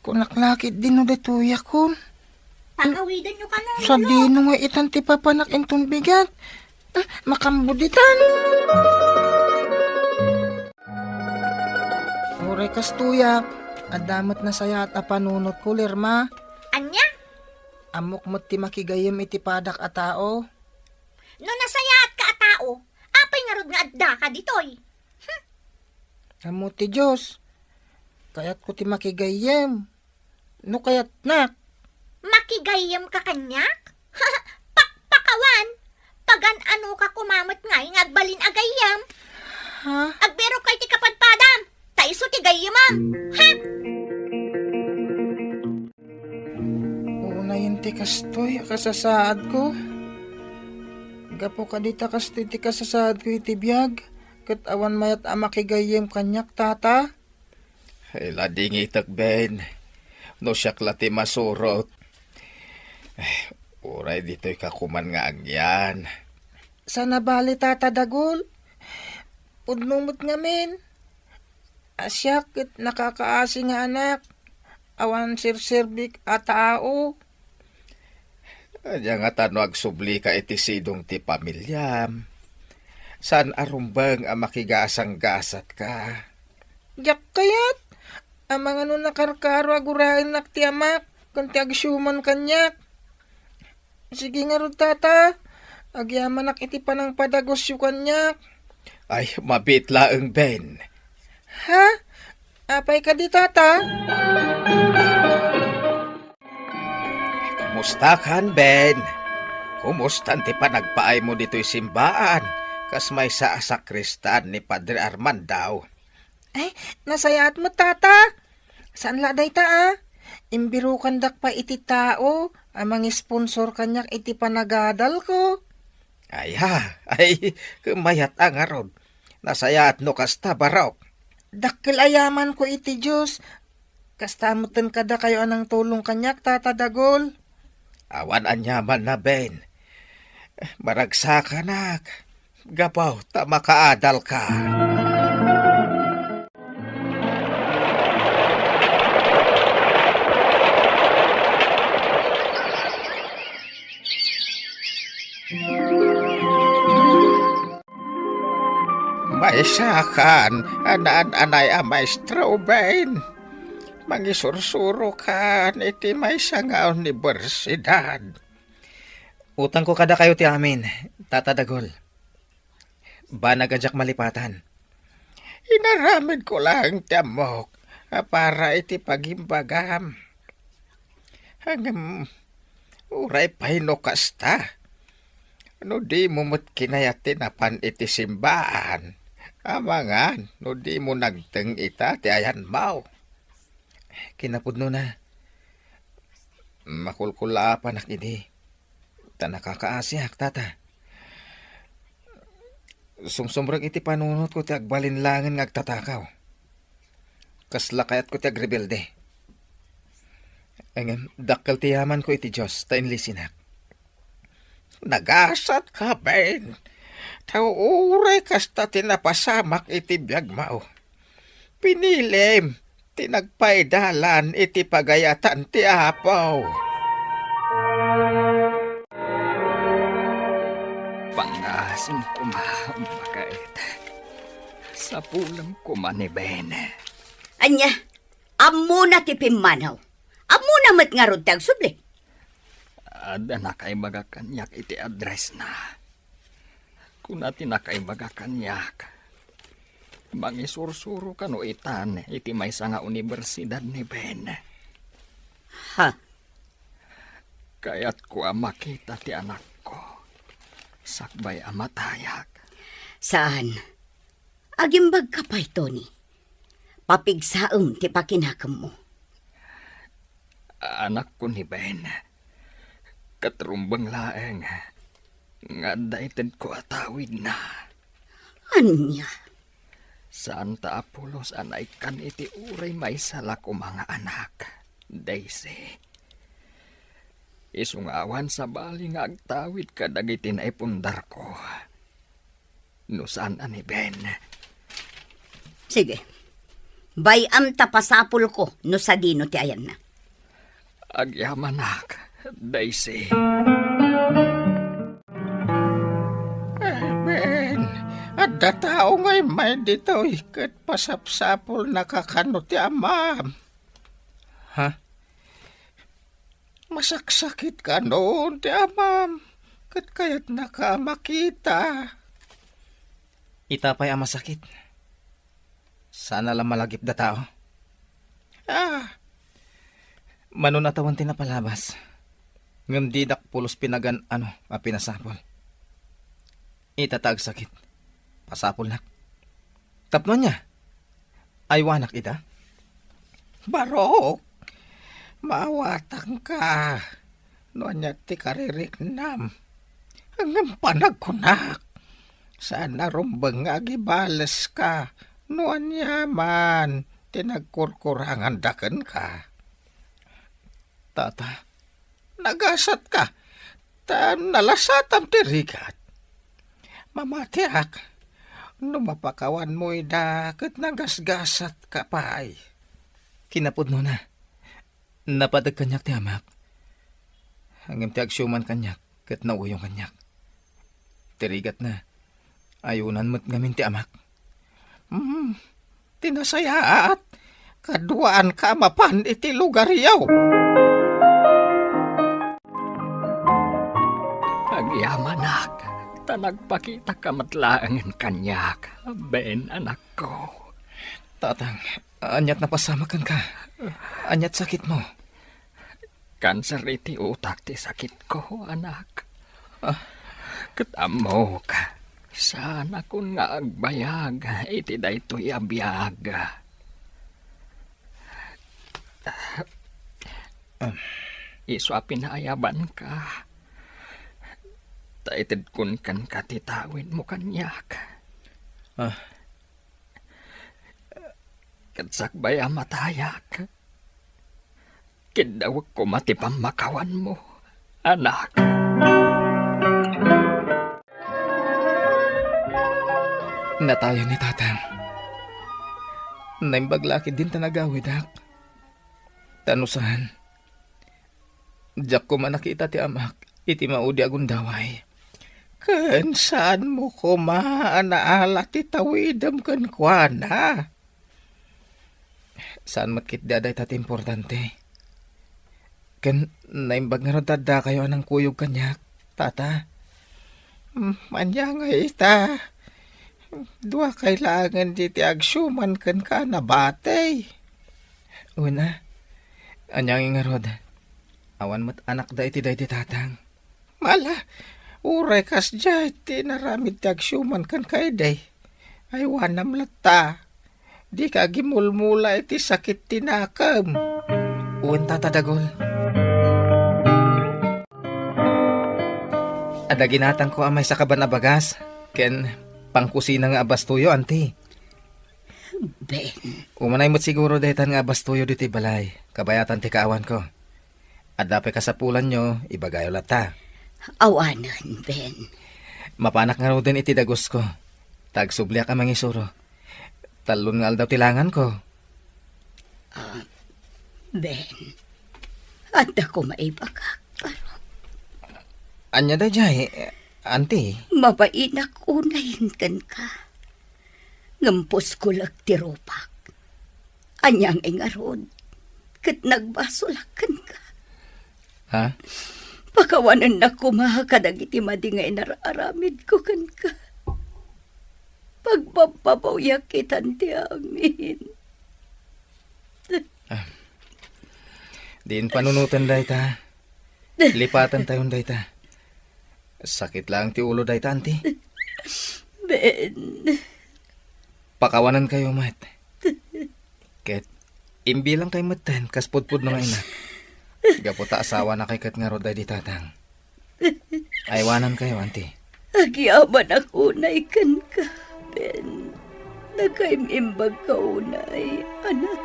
Kunak lakit din no ditoyakon. Pagawidanyo kano, Lolo. Sadino nga itan ti papanak inton bigat? Ah, makambuditan. Uray kastoyak, adda met nasayaat a panunotko, Lerma. Ania? Ammok met ti makigayyem iti padak a tao. No nasayaatka a tao, apay ngarud nga addaka ditoy? Hmm. Ammo ti Dios, kayatko ti makigayyem. No kayatnak. Makigayyemka kaniak? Pakpakawan! Pagan-anoka koma met ngay nga agbalin a gayyem? Ha? Agbirokka iti kapadpadam, ta isu ti gayyemam. Ha? Unayen ti kastoy a kasasaadko. Gapu kadi ta kastoy ti kasasaadko iti biag, ket awan mayat a makigayyem kaniak, Tata. Ay, ladingitek, Ben. No siak la ti masurot. Ay, uray ditoyka koman nga agyan. Saan a bale, Tata Dagul. Pudno met ngamin. A siak ket nakakaasi nga anak. Awan serserbik a tao. Ania ngata no agsublika iti sidong ti pamiliam? Saan a rumbeng a makigasanggasatko? Diak kayat. Amangan no nakarkaro a guraennak ti amak ken ti agsiuman kaniak. Sige ngarud, Tata. Agyamanak iti panangpadagusyo kaniak. Ay, mabiit laeng, Ben. Ha? Apay kadi, Tata? Kumustakan, Ben? Kumustan ti panagpaaymo ditoy simbaan? Kas maysa a sakristan ni Padre Armando. Ay, nasayaat met, Tata. Saan la dayta, a? Imbirokandak pay iti tao a mangisponsor kaniak iti panagadalko. Aya, ay, mayat a ngarud. Nasayaat no kasta, Barok. Dakkel a yamanko iti Dios. Kasta metten kadakayo a nangtulong kaniak, Tata Dagul. Awan aniamanna, Ben. Maragsakanak. Gapu ta makaadalka. Maysakan, anaan-anay a maestro, Ben. pangisursurokan iti maysa nga universidad. Utangko kadakayo ti amin, Tata Dagul. Banag a diak malipatan. Inaramidko laeng ti ammok a para iti pagimbagam. Ngem, uray pay no kasta, no dimo met kinayat ti napan iti simbaan, amangan no dimo nagteng ita ti ayanmo. Kinapudnona, makulkulaapanak idi, ta nakakaasiak, Tata. Sumsumrek iti panunotko ti agbalinlangen nga agtatakaw. Kasla kayatko ti agrebelde. Ngem dakkel ti yamanko iti Dios ta inlisinak. Nagasatka, Ben. Ta uray kasta ti napasamak iti biagmo. Pinilim ti nagpaidalan iti pagayatan ti Apo. Pangngasim koma, baket. Sapulem koma ni Ben. Ania, ammona ti pimmanaw. Ammona met ngarud ti agsubli. Adda nakaibaga kaniak iti addressna. Kuna ti nakaibaga kaniak, mangisursuro kano itan iti maysa nga universidad ni Ben. Ha? Kayatko a makita ti anakko sakbay a matayak. Saan. Agimbagka pay, Tony. Papigsaem ti pakinakemmo. Anakko ni Ben, ket rumbeng laeng nga adda itedko a tawidna. Ania? Saan ta a pulos a naikkan iti uray maysa la koma nga anak, Daisy. Isu nga awan sabali nga agtawid kadagiti naipundarko. No saan a ni Ben. Sige. Bay-am ta pasapulko no sadino ti ayanna. Agyamanak, Daisy. Eh, Ben, adda tao nga immay ditoy ket pasapsapulnaka kano ti amam. Ha? Masaksakit kano ti amam, ket kayatnaka a makita. Ita pay a masakit. Sana la malagipda tao. Ah. Mano a tawen ti napalabas, ngem didak pulos pinagan-ano a pinasapul. Ita ta agsakit. Pasapulnak. Tapno ania? Aywanak ita? Barok, maawatanka no ania ti kaririknam. Ngem panagkunak, saan a rumbeng nga agibaleska no ania man ti nagkurkuranganda kenka. Tata, nagasatka, ta nalasatam ti rigat. Mamatiak, no mapakawanmo ida ket nagasgasatka pay. Kinapudnona, napadek kaniak ti amak. Ngem ti agsiuman kaniak ket nauyong kaniak. Ti rigatna, ayunan met ngamin ti amak. Hmm, ti nasayaat, kaduaanka a mapan iti lugaryo. Agyamanak, ta nagpakitaka met laengen kaniak, Ben, anakko. Tatang, aniat napasamak kenka? Aniat sakitmo? Kanser iti utak ti sakitko, anak. Ah. Ket ammok, saanakon nga agbayag iti daytoy a biag. Ah. Isu a pinaayabanka, ta itedkon kenka ti tawidmo kaniak. Ah. Ket sakbay a matayak, kiddawek koma ti pammakawanmo, anak. Natayan ni Tatang. Naimbag la ketdin ta nagawidak. Ta no saan, diak koma nakita ti amak iti maudi a gundaway. Ken saanmo koma a naala ti tawidem kenkuana. Saan met ketdi a dayta ti importante. Ken naimbag ngarud ta addakayo a nangkuyog kaniak, Tata. Mm, ania ngay ita? Duakay laengen diti agsiuman kenka a nabati. Una, ania ngay ngarud? Awan met anakda iti daydi tatang. Mala, uray kasdiay ti inaramid ti agsiuman kenka idi. Aywanam latta. Dika agimulmula iti sakit ti nakem. Wen, Tata Dagul. Adda ginatangko a maysa kaban a bagas ken pangkusina nga abastoyo, anti. Ben. Umanay met siguro daytan nga abastoyo ditoy balay, kabayatan ti kaawanko. Adda pay kasapulanyo, ibagayo latta. Awanen, Ben. Mapanak ngaruden iti dagusko. Ta agsubliak a mangisuro. Tallon nga aldaw ti langanko. Ah, Ben, adda koma ibagak, barok. Ania daydiay, anti? Mabainak unayen kenka. Ngem puskolek ti rupak. Ania ngay ngarud, ket nagbasolak kenka. Ha? Pakawanennak koma kadagiti madi nga inar-aramidko kenka. Pagbabbabawiak itan ti amin. Ah. Diin panunoten dayta. Lipatentayon dayta. Sakit laeng ti ulo dayta, anti. Ben. Pakawanenkayo met. Ket imbilangkayo metten kas pudpudno nga inak. Gapu ta asawanakay ket ngarud daydi tatang. Aywanankayo, anti. Agyamanak unay kenka, Ben. Nakaim-imbagka unay, anak.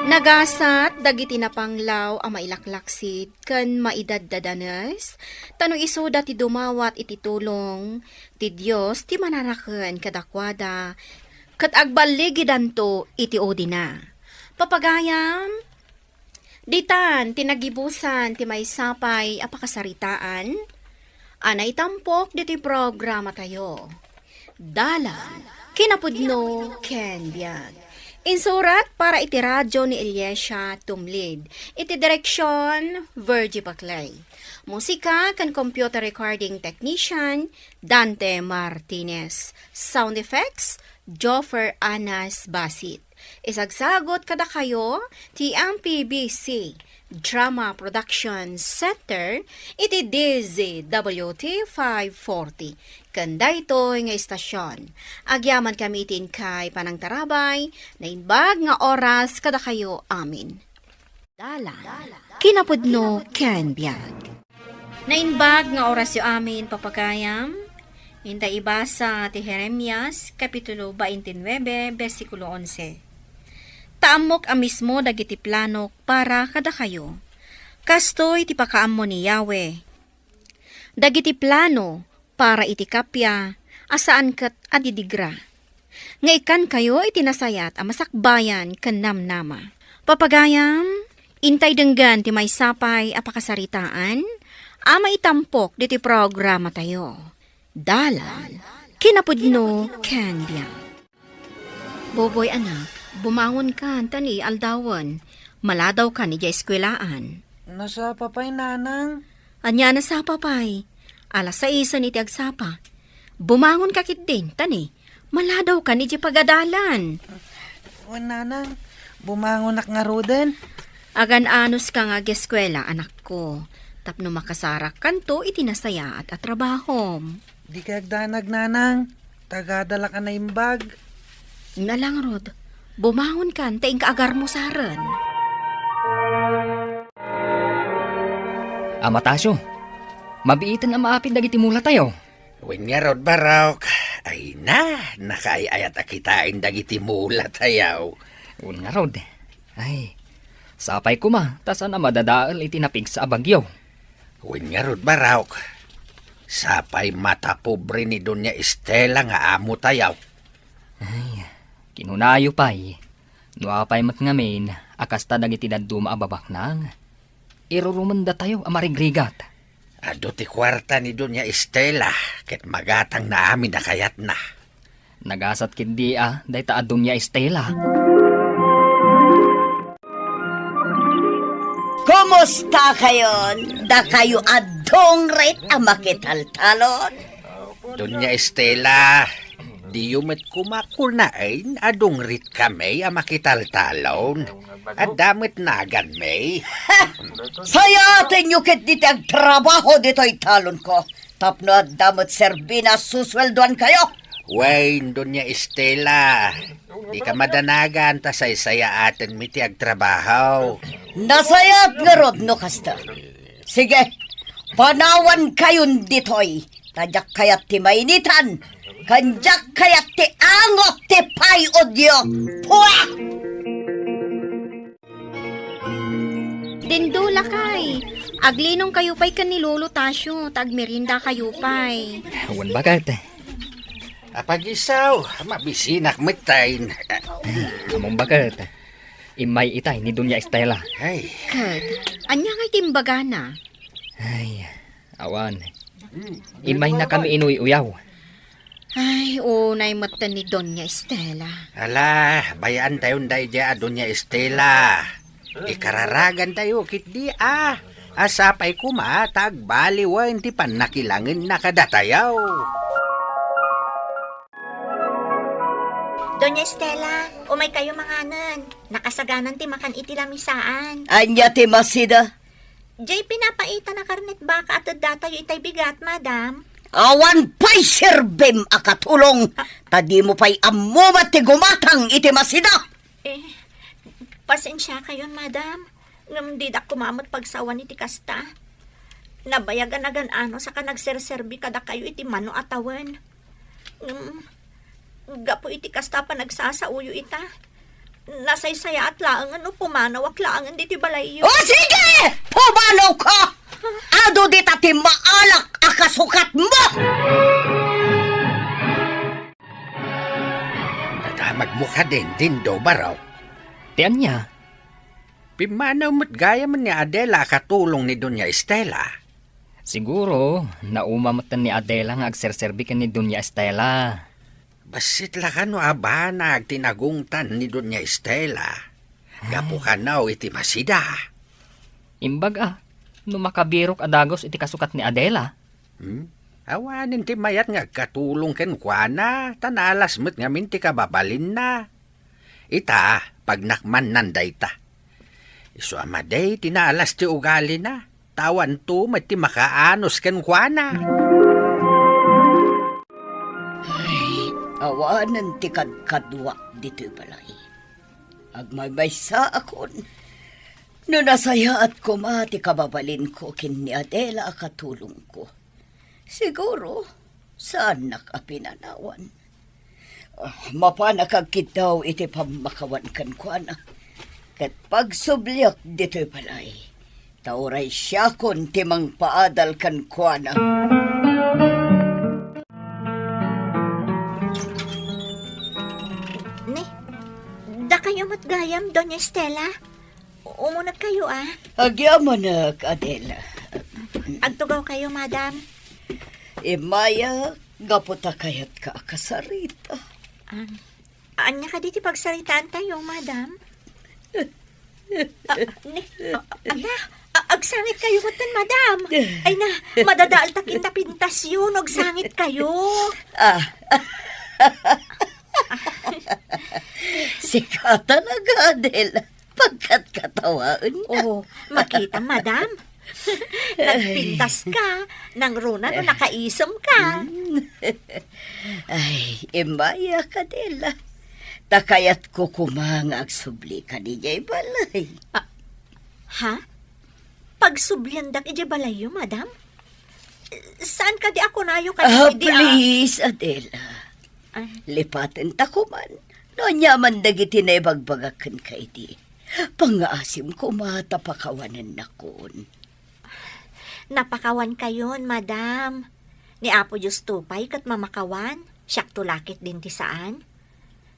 Nagasat dagiti napanglaw a mailaklaksid ken maidaddadanes, ta no isuda ti dumawat iti tulong ti Dios ti manaraken kadakuada, ket agballigidanto iti udina. Papagayam, ditan ti nagibusan ti maysa pay a pakasaritaan a naitampok ditoy programatayo. Dalan, kinapudno ken biag. Insurat para iti radyo ni Eliasia Tumlid. Iti direksion, Virgie Paclay. Musika ken computer recording technician, Dante Martinez. Sound effects, Joffer Anas Basit. Isagsagut kadakayo ti M P B C Drama Production Center iti D Z W T five forty. Ken daytoy nga istasyon, agyamankami iti inkay panangtarabay, naimbag nga oras kadakayo amin. Dalan, kinapudno ken biag. Naimbag nga orasyo amin, papagayam. Inta ibasa ti Jeremias, Kapitulo twenty-nine, bersikulo onse. Ta ammok a mismo dagiti planok para kadakayo. Kastoy ti pakaammo ni Yahweh. Dagiti plano para iti kappia a saan ket a didigra, nga ikkankayo iti nasayaat a masakbayan ken namnama. Papagayam, intay denggen ti maysa pay a pakasaritaan a maitampok ditoy programatayo. Dalan, kinapudno, ken biag. Boboy, anak, bumangonkan ta ni aldawen. Maladawkan idiay eskuelaan. Nasapa pay, nanang? Ania a nasapa pay? Alas saisen iti agsapa. Bumangonka ketdin, ta ni, maladawkan idiay pagadalan. Wen, nanang, bumangonak ngaruden. Agan-anoska nga ageskuela, anakko, tapno makasarakkanto iti nasayaat a trabahom. Dika agdanag, nanang. Tagadalak a naimbag. Nalangruda, bumangonkan ta inka agarmusaren. Ama Tasio, mabiiten a maapid dagiti mulatayo. Wen ngarud, barok. Ay na, nakaay-ayat a kitaen dagiti mulatayo. Wen ngarud. Ay, sapay koma, ta saan a madadael iti napigsa a bagyo. Wen ngarud, barok. Sapay matapobre ni Doña Estela nga amotayo. Ay, kinunayo pay, no apay met ngamin a kasta dagiti dadduma a babaknang, irurumendatayo a marigrigat. Adu ti kuarta ni Doña Estela, ket magatangna amin a kayatna. Nagasat ketdi a dayta a Doña Estela. Kumusta kayon? Dakayo a dungrit a makitaltalon? Doña Estela, diyo met koma kunaen a dungritkami a makitaltalon. Adda met naganmi. Sayatenyo ketdi ti agtrabaho ditoy talonko. Tapno adda met serbina a susueldoankayo. Wen, Doña Estela, dika madanagan ta saysayaatenmi ti agtrabaho. Nasayaat ngarud no kasta. Sige, panawankayon ditoy, ta diak kayat ti mainitan, ken diak kayat ti angot ti pay-odyo. Pua! Dindo, lakay, aglinongkayo pay ken ni Lolo Tasio, ta agmeriendakayo pay. Wen, baket. Apagisaw, mabisinak metten. Ammom, baket. Immay itay ni Doña Estela. Ay. Ket, ania ngay ti imbagana? Ay, awan. Immaynakami inuy-uyaw. Ay, unay metten ni Doña Estela. Ala, bay-antayon daydiay a Doña Estela. Ikararagantayo ketdi a. A sapay koma ta agbaliwen ti pannakilangenna kadatayo. Doña Estela, umaykayo manganen. Nakasaganan ti makan iti lamisaan. Ania ti masida? Jay pinapaita na karnet baka a teddatayo itay bigat, madam. Awan pay serbim a katulong, ta dimo pay ammo met ti gumatang iti masida. Eh, pasensiakayon, madam. Ngem didak koma met pagsawan iti kasta. Nabayag a nagan-anos a ka nagserserbi kadakayo iti mano a tawen. Ngem, gapu iti kasta a panagsasaoyo ita, nasaysayaat laengen no pumanawak laengen ditoy balayyo. O sige! Pumanawka! Adu dita ti maalak a kasukatmo! Nadamagmo kadin, Dindo, barok? Ti ania? Pimmanaw met gayam ni Adela a katulong ni Doña Estela. Siguro, nauma met ni Adela nga agserserbi ken ni Doña Estela. Bassit la kano a banag ti nagungtan ni Doña Estela. Gapu kano iti masida. Imbag a, no makabirok a dagus iti kasukat ni Adela. Hmm? Awanen ti mayat nga agkatulong kenkuana, ta naalas met ngamin ti kababalinna. Ita, pagnakmannan dayta. Isu a madi ti naalas ti ugalina, ta awanto met ti makaanus kenkuana. Ay, awanen ti kadkaduak ditoy balay. Agmaymaysaakon. No nasayaat koma ti kababalinko ken ni Adela a katulongko. Siguro, saannak a pinanawan. Ah, mapanak agkiddaw iti pammakawan kenkuana. Ket pagsubliak ditoy balay, ta uray siakon ti mangpaadal kenkuana. Ne, dakayo met gayam, Doña Estela? Umunegkayo, a? Agyamanak, Adela. Agtugawkayo, madam. Immayak, gapu ta kayatka a kasarita. Am, ania kadi ti pagsaritaantayo, madam? Ah, ni, ah, ala, ah, agsangitkayo metten, madam. Ay na, madadael ta kinta pintasyo no agsangitkayo. Ah. Sika talaga, Adela. Pagkatkatawaenka. Oh, makita, madam. Nagpintaska, nangruna no nakaisemka. Mm. Ay, immayak, Adela. Ta kayatko koma nga agsublika idiay balay. Ah, ha? Pagsubliandak idiay balayyo, madam? Saan kadi a kunayo kadi? Ah, idi a please, Adela. Ah. Lipatenta koman no aniaman dagiti naibagbagak kenka idi. Pangngaasim koma ta pakawanennakon. Napakawankayon, madam. Ni Apo Diosto pay ket mamakawan, siakto la ketdin ti saan.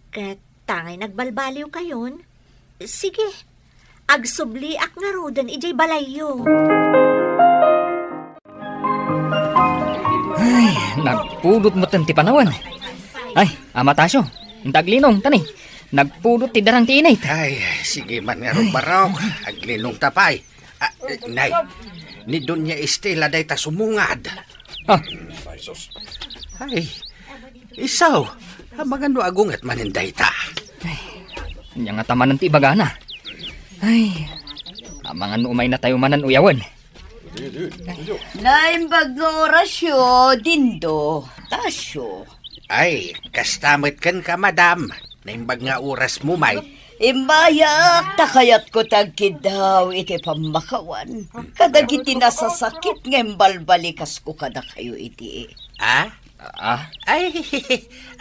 Ket tangay nagbalbaliwkayon, sige, agsubliak ngaruden idiay balayyo. Ay, nagpudot metten ti panawen. Ay, Ama Tasyo, inta aglinong, tani. Nagpudot ti darang ti init. Ay, sige man ngarud, Barok. Aglinong ta pay. Ah, eh, nay, ni Doña Estela dayta sumungad. Ah. Ay, sus. Ay, isu, amangan no agunget manen dayta. Ay, ania ngata manen ti ibagana. Ay, amangan no umaynatayo manen uyawen. Naimbag nga orasyo, Dindo, Tasyo. Ay, kasta met kenka, madam. Naimbag nga orasmo, may. Immayak, ta kayatko ti agkiddaw iti pammakawan kadagiti nasasakit nga imbalbalikasko kadakayo idi. Ah? Ah? Ay,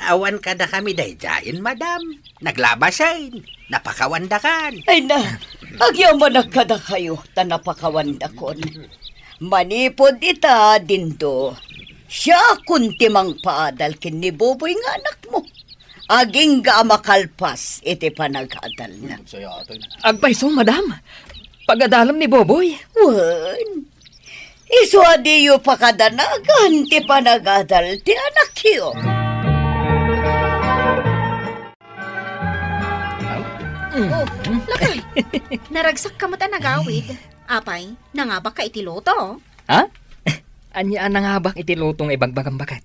awan kadakami daydiayen, madam. Naglabasen. Napakawandakan. Ay na, agyamanak kadakayo ta napakawandakon. Manipud ita, Dindo, siakon ti mangpaadal ken ni Boboy nga anakmo. Agingga a makalpas iti panagadalna. Agpayso, madam. Pagadalem ni Boboy. Wen, isu a diyo pakadanagan ti panagadal ti anakyo. Oh, lakay. Naragsakka met a nagawid. Apay, nangabakka iti luto? Ha? Ania a nangabak iti luto nga ibagbagam, baket?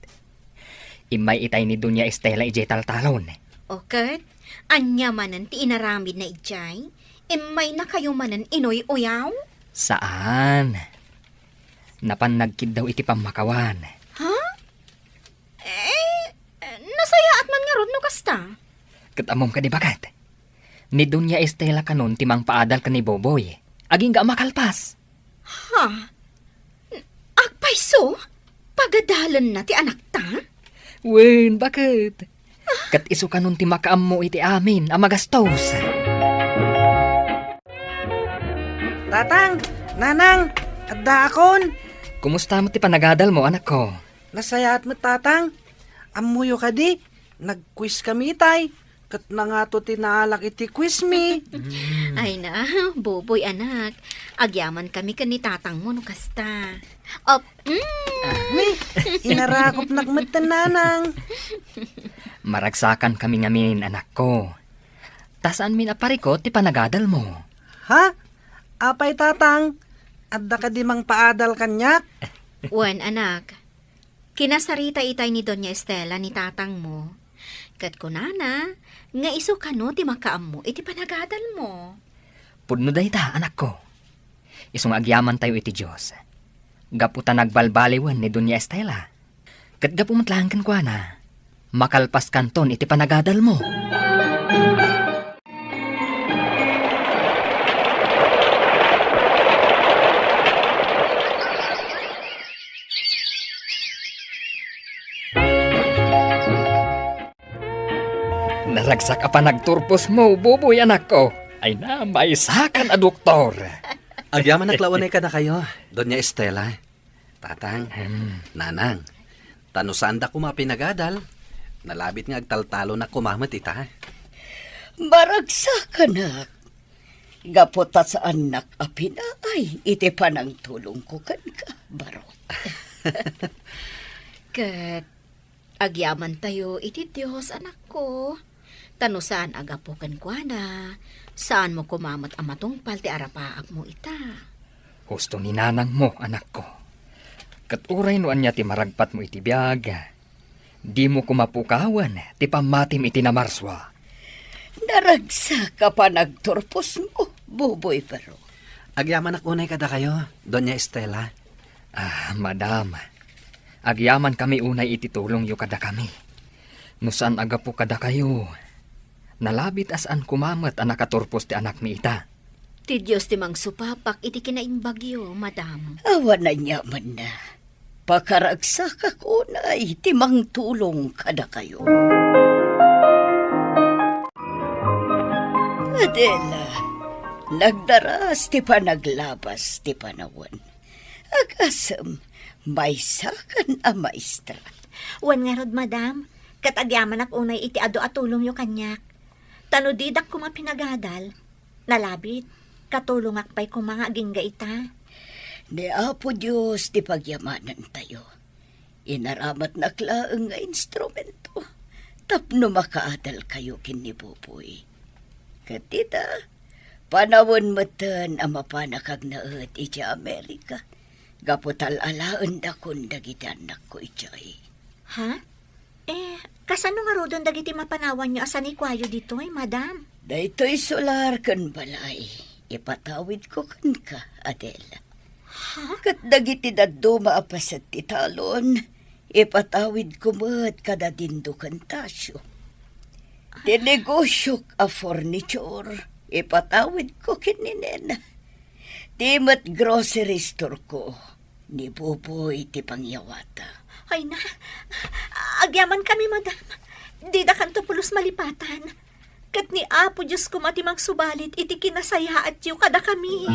Immay itay ni Doña Estela idiay taltalon. O ket, ania manen ti inaramidna idiay? Immaynakayo manen inuy-uyaw? Saan. Napan nagkiddaw iti pammakawan. Ha? Eh, nasayaat man ngarud no kasta. Ket ammom kadi, baket? Ni Doña Estela kanon ti mangpaadal ken ni Boboy. Agingga a makalpas. Ha? Agpayso? Pagadalenna ti anakta? Wen, baket. Ket isu kanon ti makaammo iti amin a magastos. Tatang, Nanang, addaakon. Kumusta met ti panagadalmo, anakko? Nasayaat met, Tatang. Ammoyo kadi, nag-quiz kami itay. Ket nangato ti naalak iti quiz mi. Ay na, Boboy, anak. Agyaman kami ken ni tatangmo no kasta. Op, mm. Ni, inarakopnak met ten, Nanang. Maragsakan kami ngamin, anakko. Ta saanmin a parikut ti panagadalmo. Ha? Apay, Tatang? Adda kadi mangpaadal kaniak? Wen, anak. Kinasarita itay ni Doña Estela ni tatangmo, ket kunana nga isu kano ti makaammo iti panagadalmo. Pudno dayta, anakko. Isu nga agyamantayo iti Dios, gapu ta nagbalbaliwen ni Doña Estela, ket gapu met laeng kenkuana, makalpaskanton iti panagadalmo. Naragsak a panagturposmo, Buboy, anakko. Ay na, maysakan a doktor. Agyamanak la unay kadakayo, Doña Estela. Tatang, Nanang, ta no saanda koma a pinagadal, nalabit nga agtaltalonak koma met ita. Maragsakanak, gapu ta saannak a pinaay iti panangtulongko kenka, Barok. Ket agyamantayo iti Dios, anakko. Ta no saan a gapu kenkuana, saanmo koma met a matungpal ti arapaapmo ita. Husto ni nanangmo, anakko. Ket uray no ania ti maragpatmo iti biag, dimo koma pukawen ti pammatim iti namarsua. Naragsak a panagturposmo, Buboy Barok. Agyamanak unay kadakayo, Doña Estela. Ah, madam, agyamankami unay iti tulongyo kadakami. No saan a gapu kadakayo, nalabit a saan koma met a nakaturpos ti anakmi ita. Ti Dios ti mangsupapak iti kinaimbagyo, madam. Awan aniamanna. Pakaragsakak unay ti mangtulong kadakayo. Adela, nagdaras ti panaglabas ti panawen. Agasem, maysakan a maestra. Wen ngarud, madam, ket agyamanak unay iti adu a tulongyo kaniak. Ta no didak koma pinagadal, nalabit, katulongak pay koma nga agingga ita. Ni Apo Dios ti pagyamanantayo. Inaramatnak laeng nga instrumento, tapno makaadalkayo ken ni Buboy. Ket dita, panawen metten a mapanak agnaed idiay Amerika, gapu ta al-alaendakon dagiti annakko idiay. Ha? Eh, kasano ngaruden dagiti mapanawanyo a sanikuayo ditoy, madam? Daytoy solar ken balay, ipatawidko kenka, Adela. Ha? Ket dagiti dadduma a paset ti talon, ipatawidko met kada Dindo ken Tasio. Ti negosiok a furniture, ipatawidko ken ni Nena. Ti met grocery store ko, ni Buboy ti pangyawata. Ay na, agyaman kami, madam. Didakanto pulos malipatan. Ket ni Apo Dios koma ti mangsubalit iti kinasayaatyo kadakami.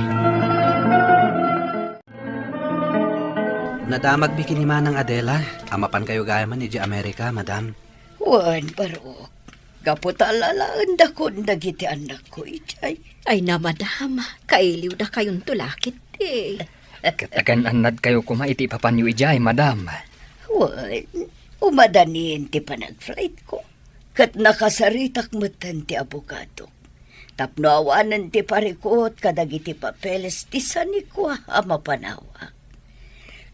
Nadamagmi ken ni Manang Adela a mapankayo gayam idiay Amerika, madam. Wen, barok. Gapu ta al-alaendakon dagiti annakko idiay. Ay na, madam, kailiwdakayonto la ketdi. Ket agan-annadkayo koma iti ipapanyo idiay, madam. Wen, umadanin ti panagflightko. Ket nakasaritak metten ti abogadok tapno awanen ti parikut kadagiti papeles ti sanikua a mapanawak.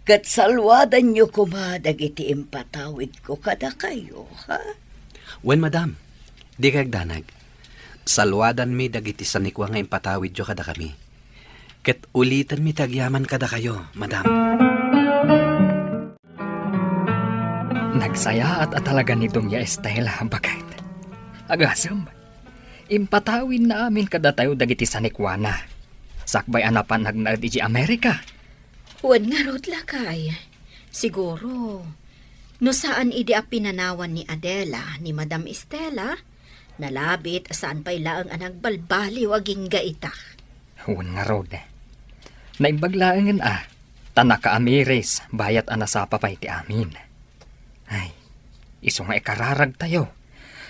Ket saluadanyo koma dagiti impatawidko kadakayo, ha? Wen, madam, dikay agdanag. Saluadanmi dagiti sanikua nga impatawidyo kadakami. Ket ulitenmi ti agyaman kadakayo, madam. Nagsayaat a talaga ni Doña Estela, baket. Agasem, impatawidna amin kadatayo dagiti sanikuana, sakbay a napan agnaed idiay Amerika. Wen ngarud, lakay. Siguro, no saan idi a pinanawan ni Adela ni Madam Estela, nalabit a saan pay laeng a nagbalbaliw agingga ita. Wen ngarud. Naimbag laengen a, ta nakaamiris bayat a nasapa pay ti amin. Ay, isu nga ikararagtayo.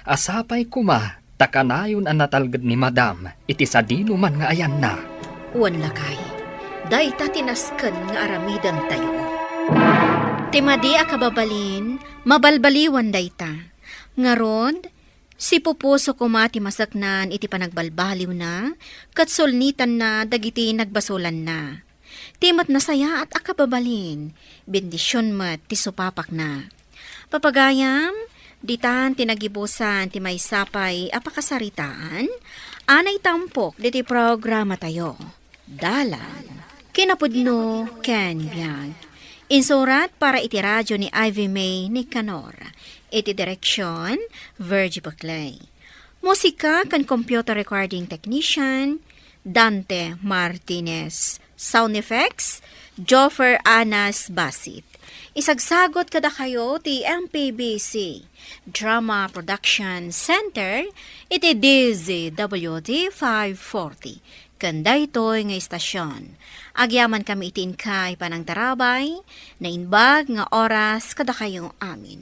A sapay koma ta kanayon a natalged ni Madam iti sadinoman nga ayanna. Wen, lakay, dayta ti nasken nga aramidentayo. Ti madi a kababalin, mabalbaliwan dayta. Ngarud, sipupuso koma ti maseknan iti panagbalbaliwna ket sulnitanna dagiti nagbasolanna. Ti met nasayaat a kababalin, bendision met ti supapakna. Papagayam, ditan ti nagibusan ti maysa pay a pakasaritaan a naitampok ditoy programatayo. Dalan, kinapudno ken biag. Insurat para iti radio ni Ivy May Nicanor. Iti direksion, Virgie Buclay. Musika ken computer recording technician, Dante Martinez. Sound effects, Joffer Anas Basit. Isagsagot kadakayo ti M P B C Drama Production Center iti D Z W T five forty. Ken daytoy nga istasion, agyaman kami iti inkay panangtarabay, naimbag nga oras kadakayo amin.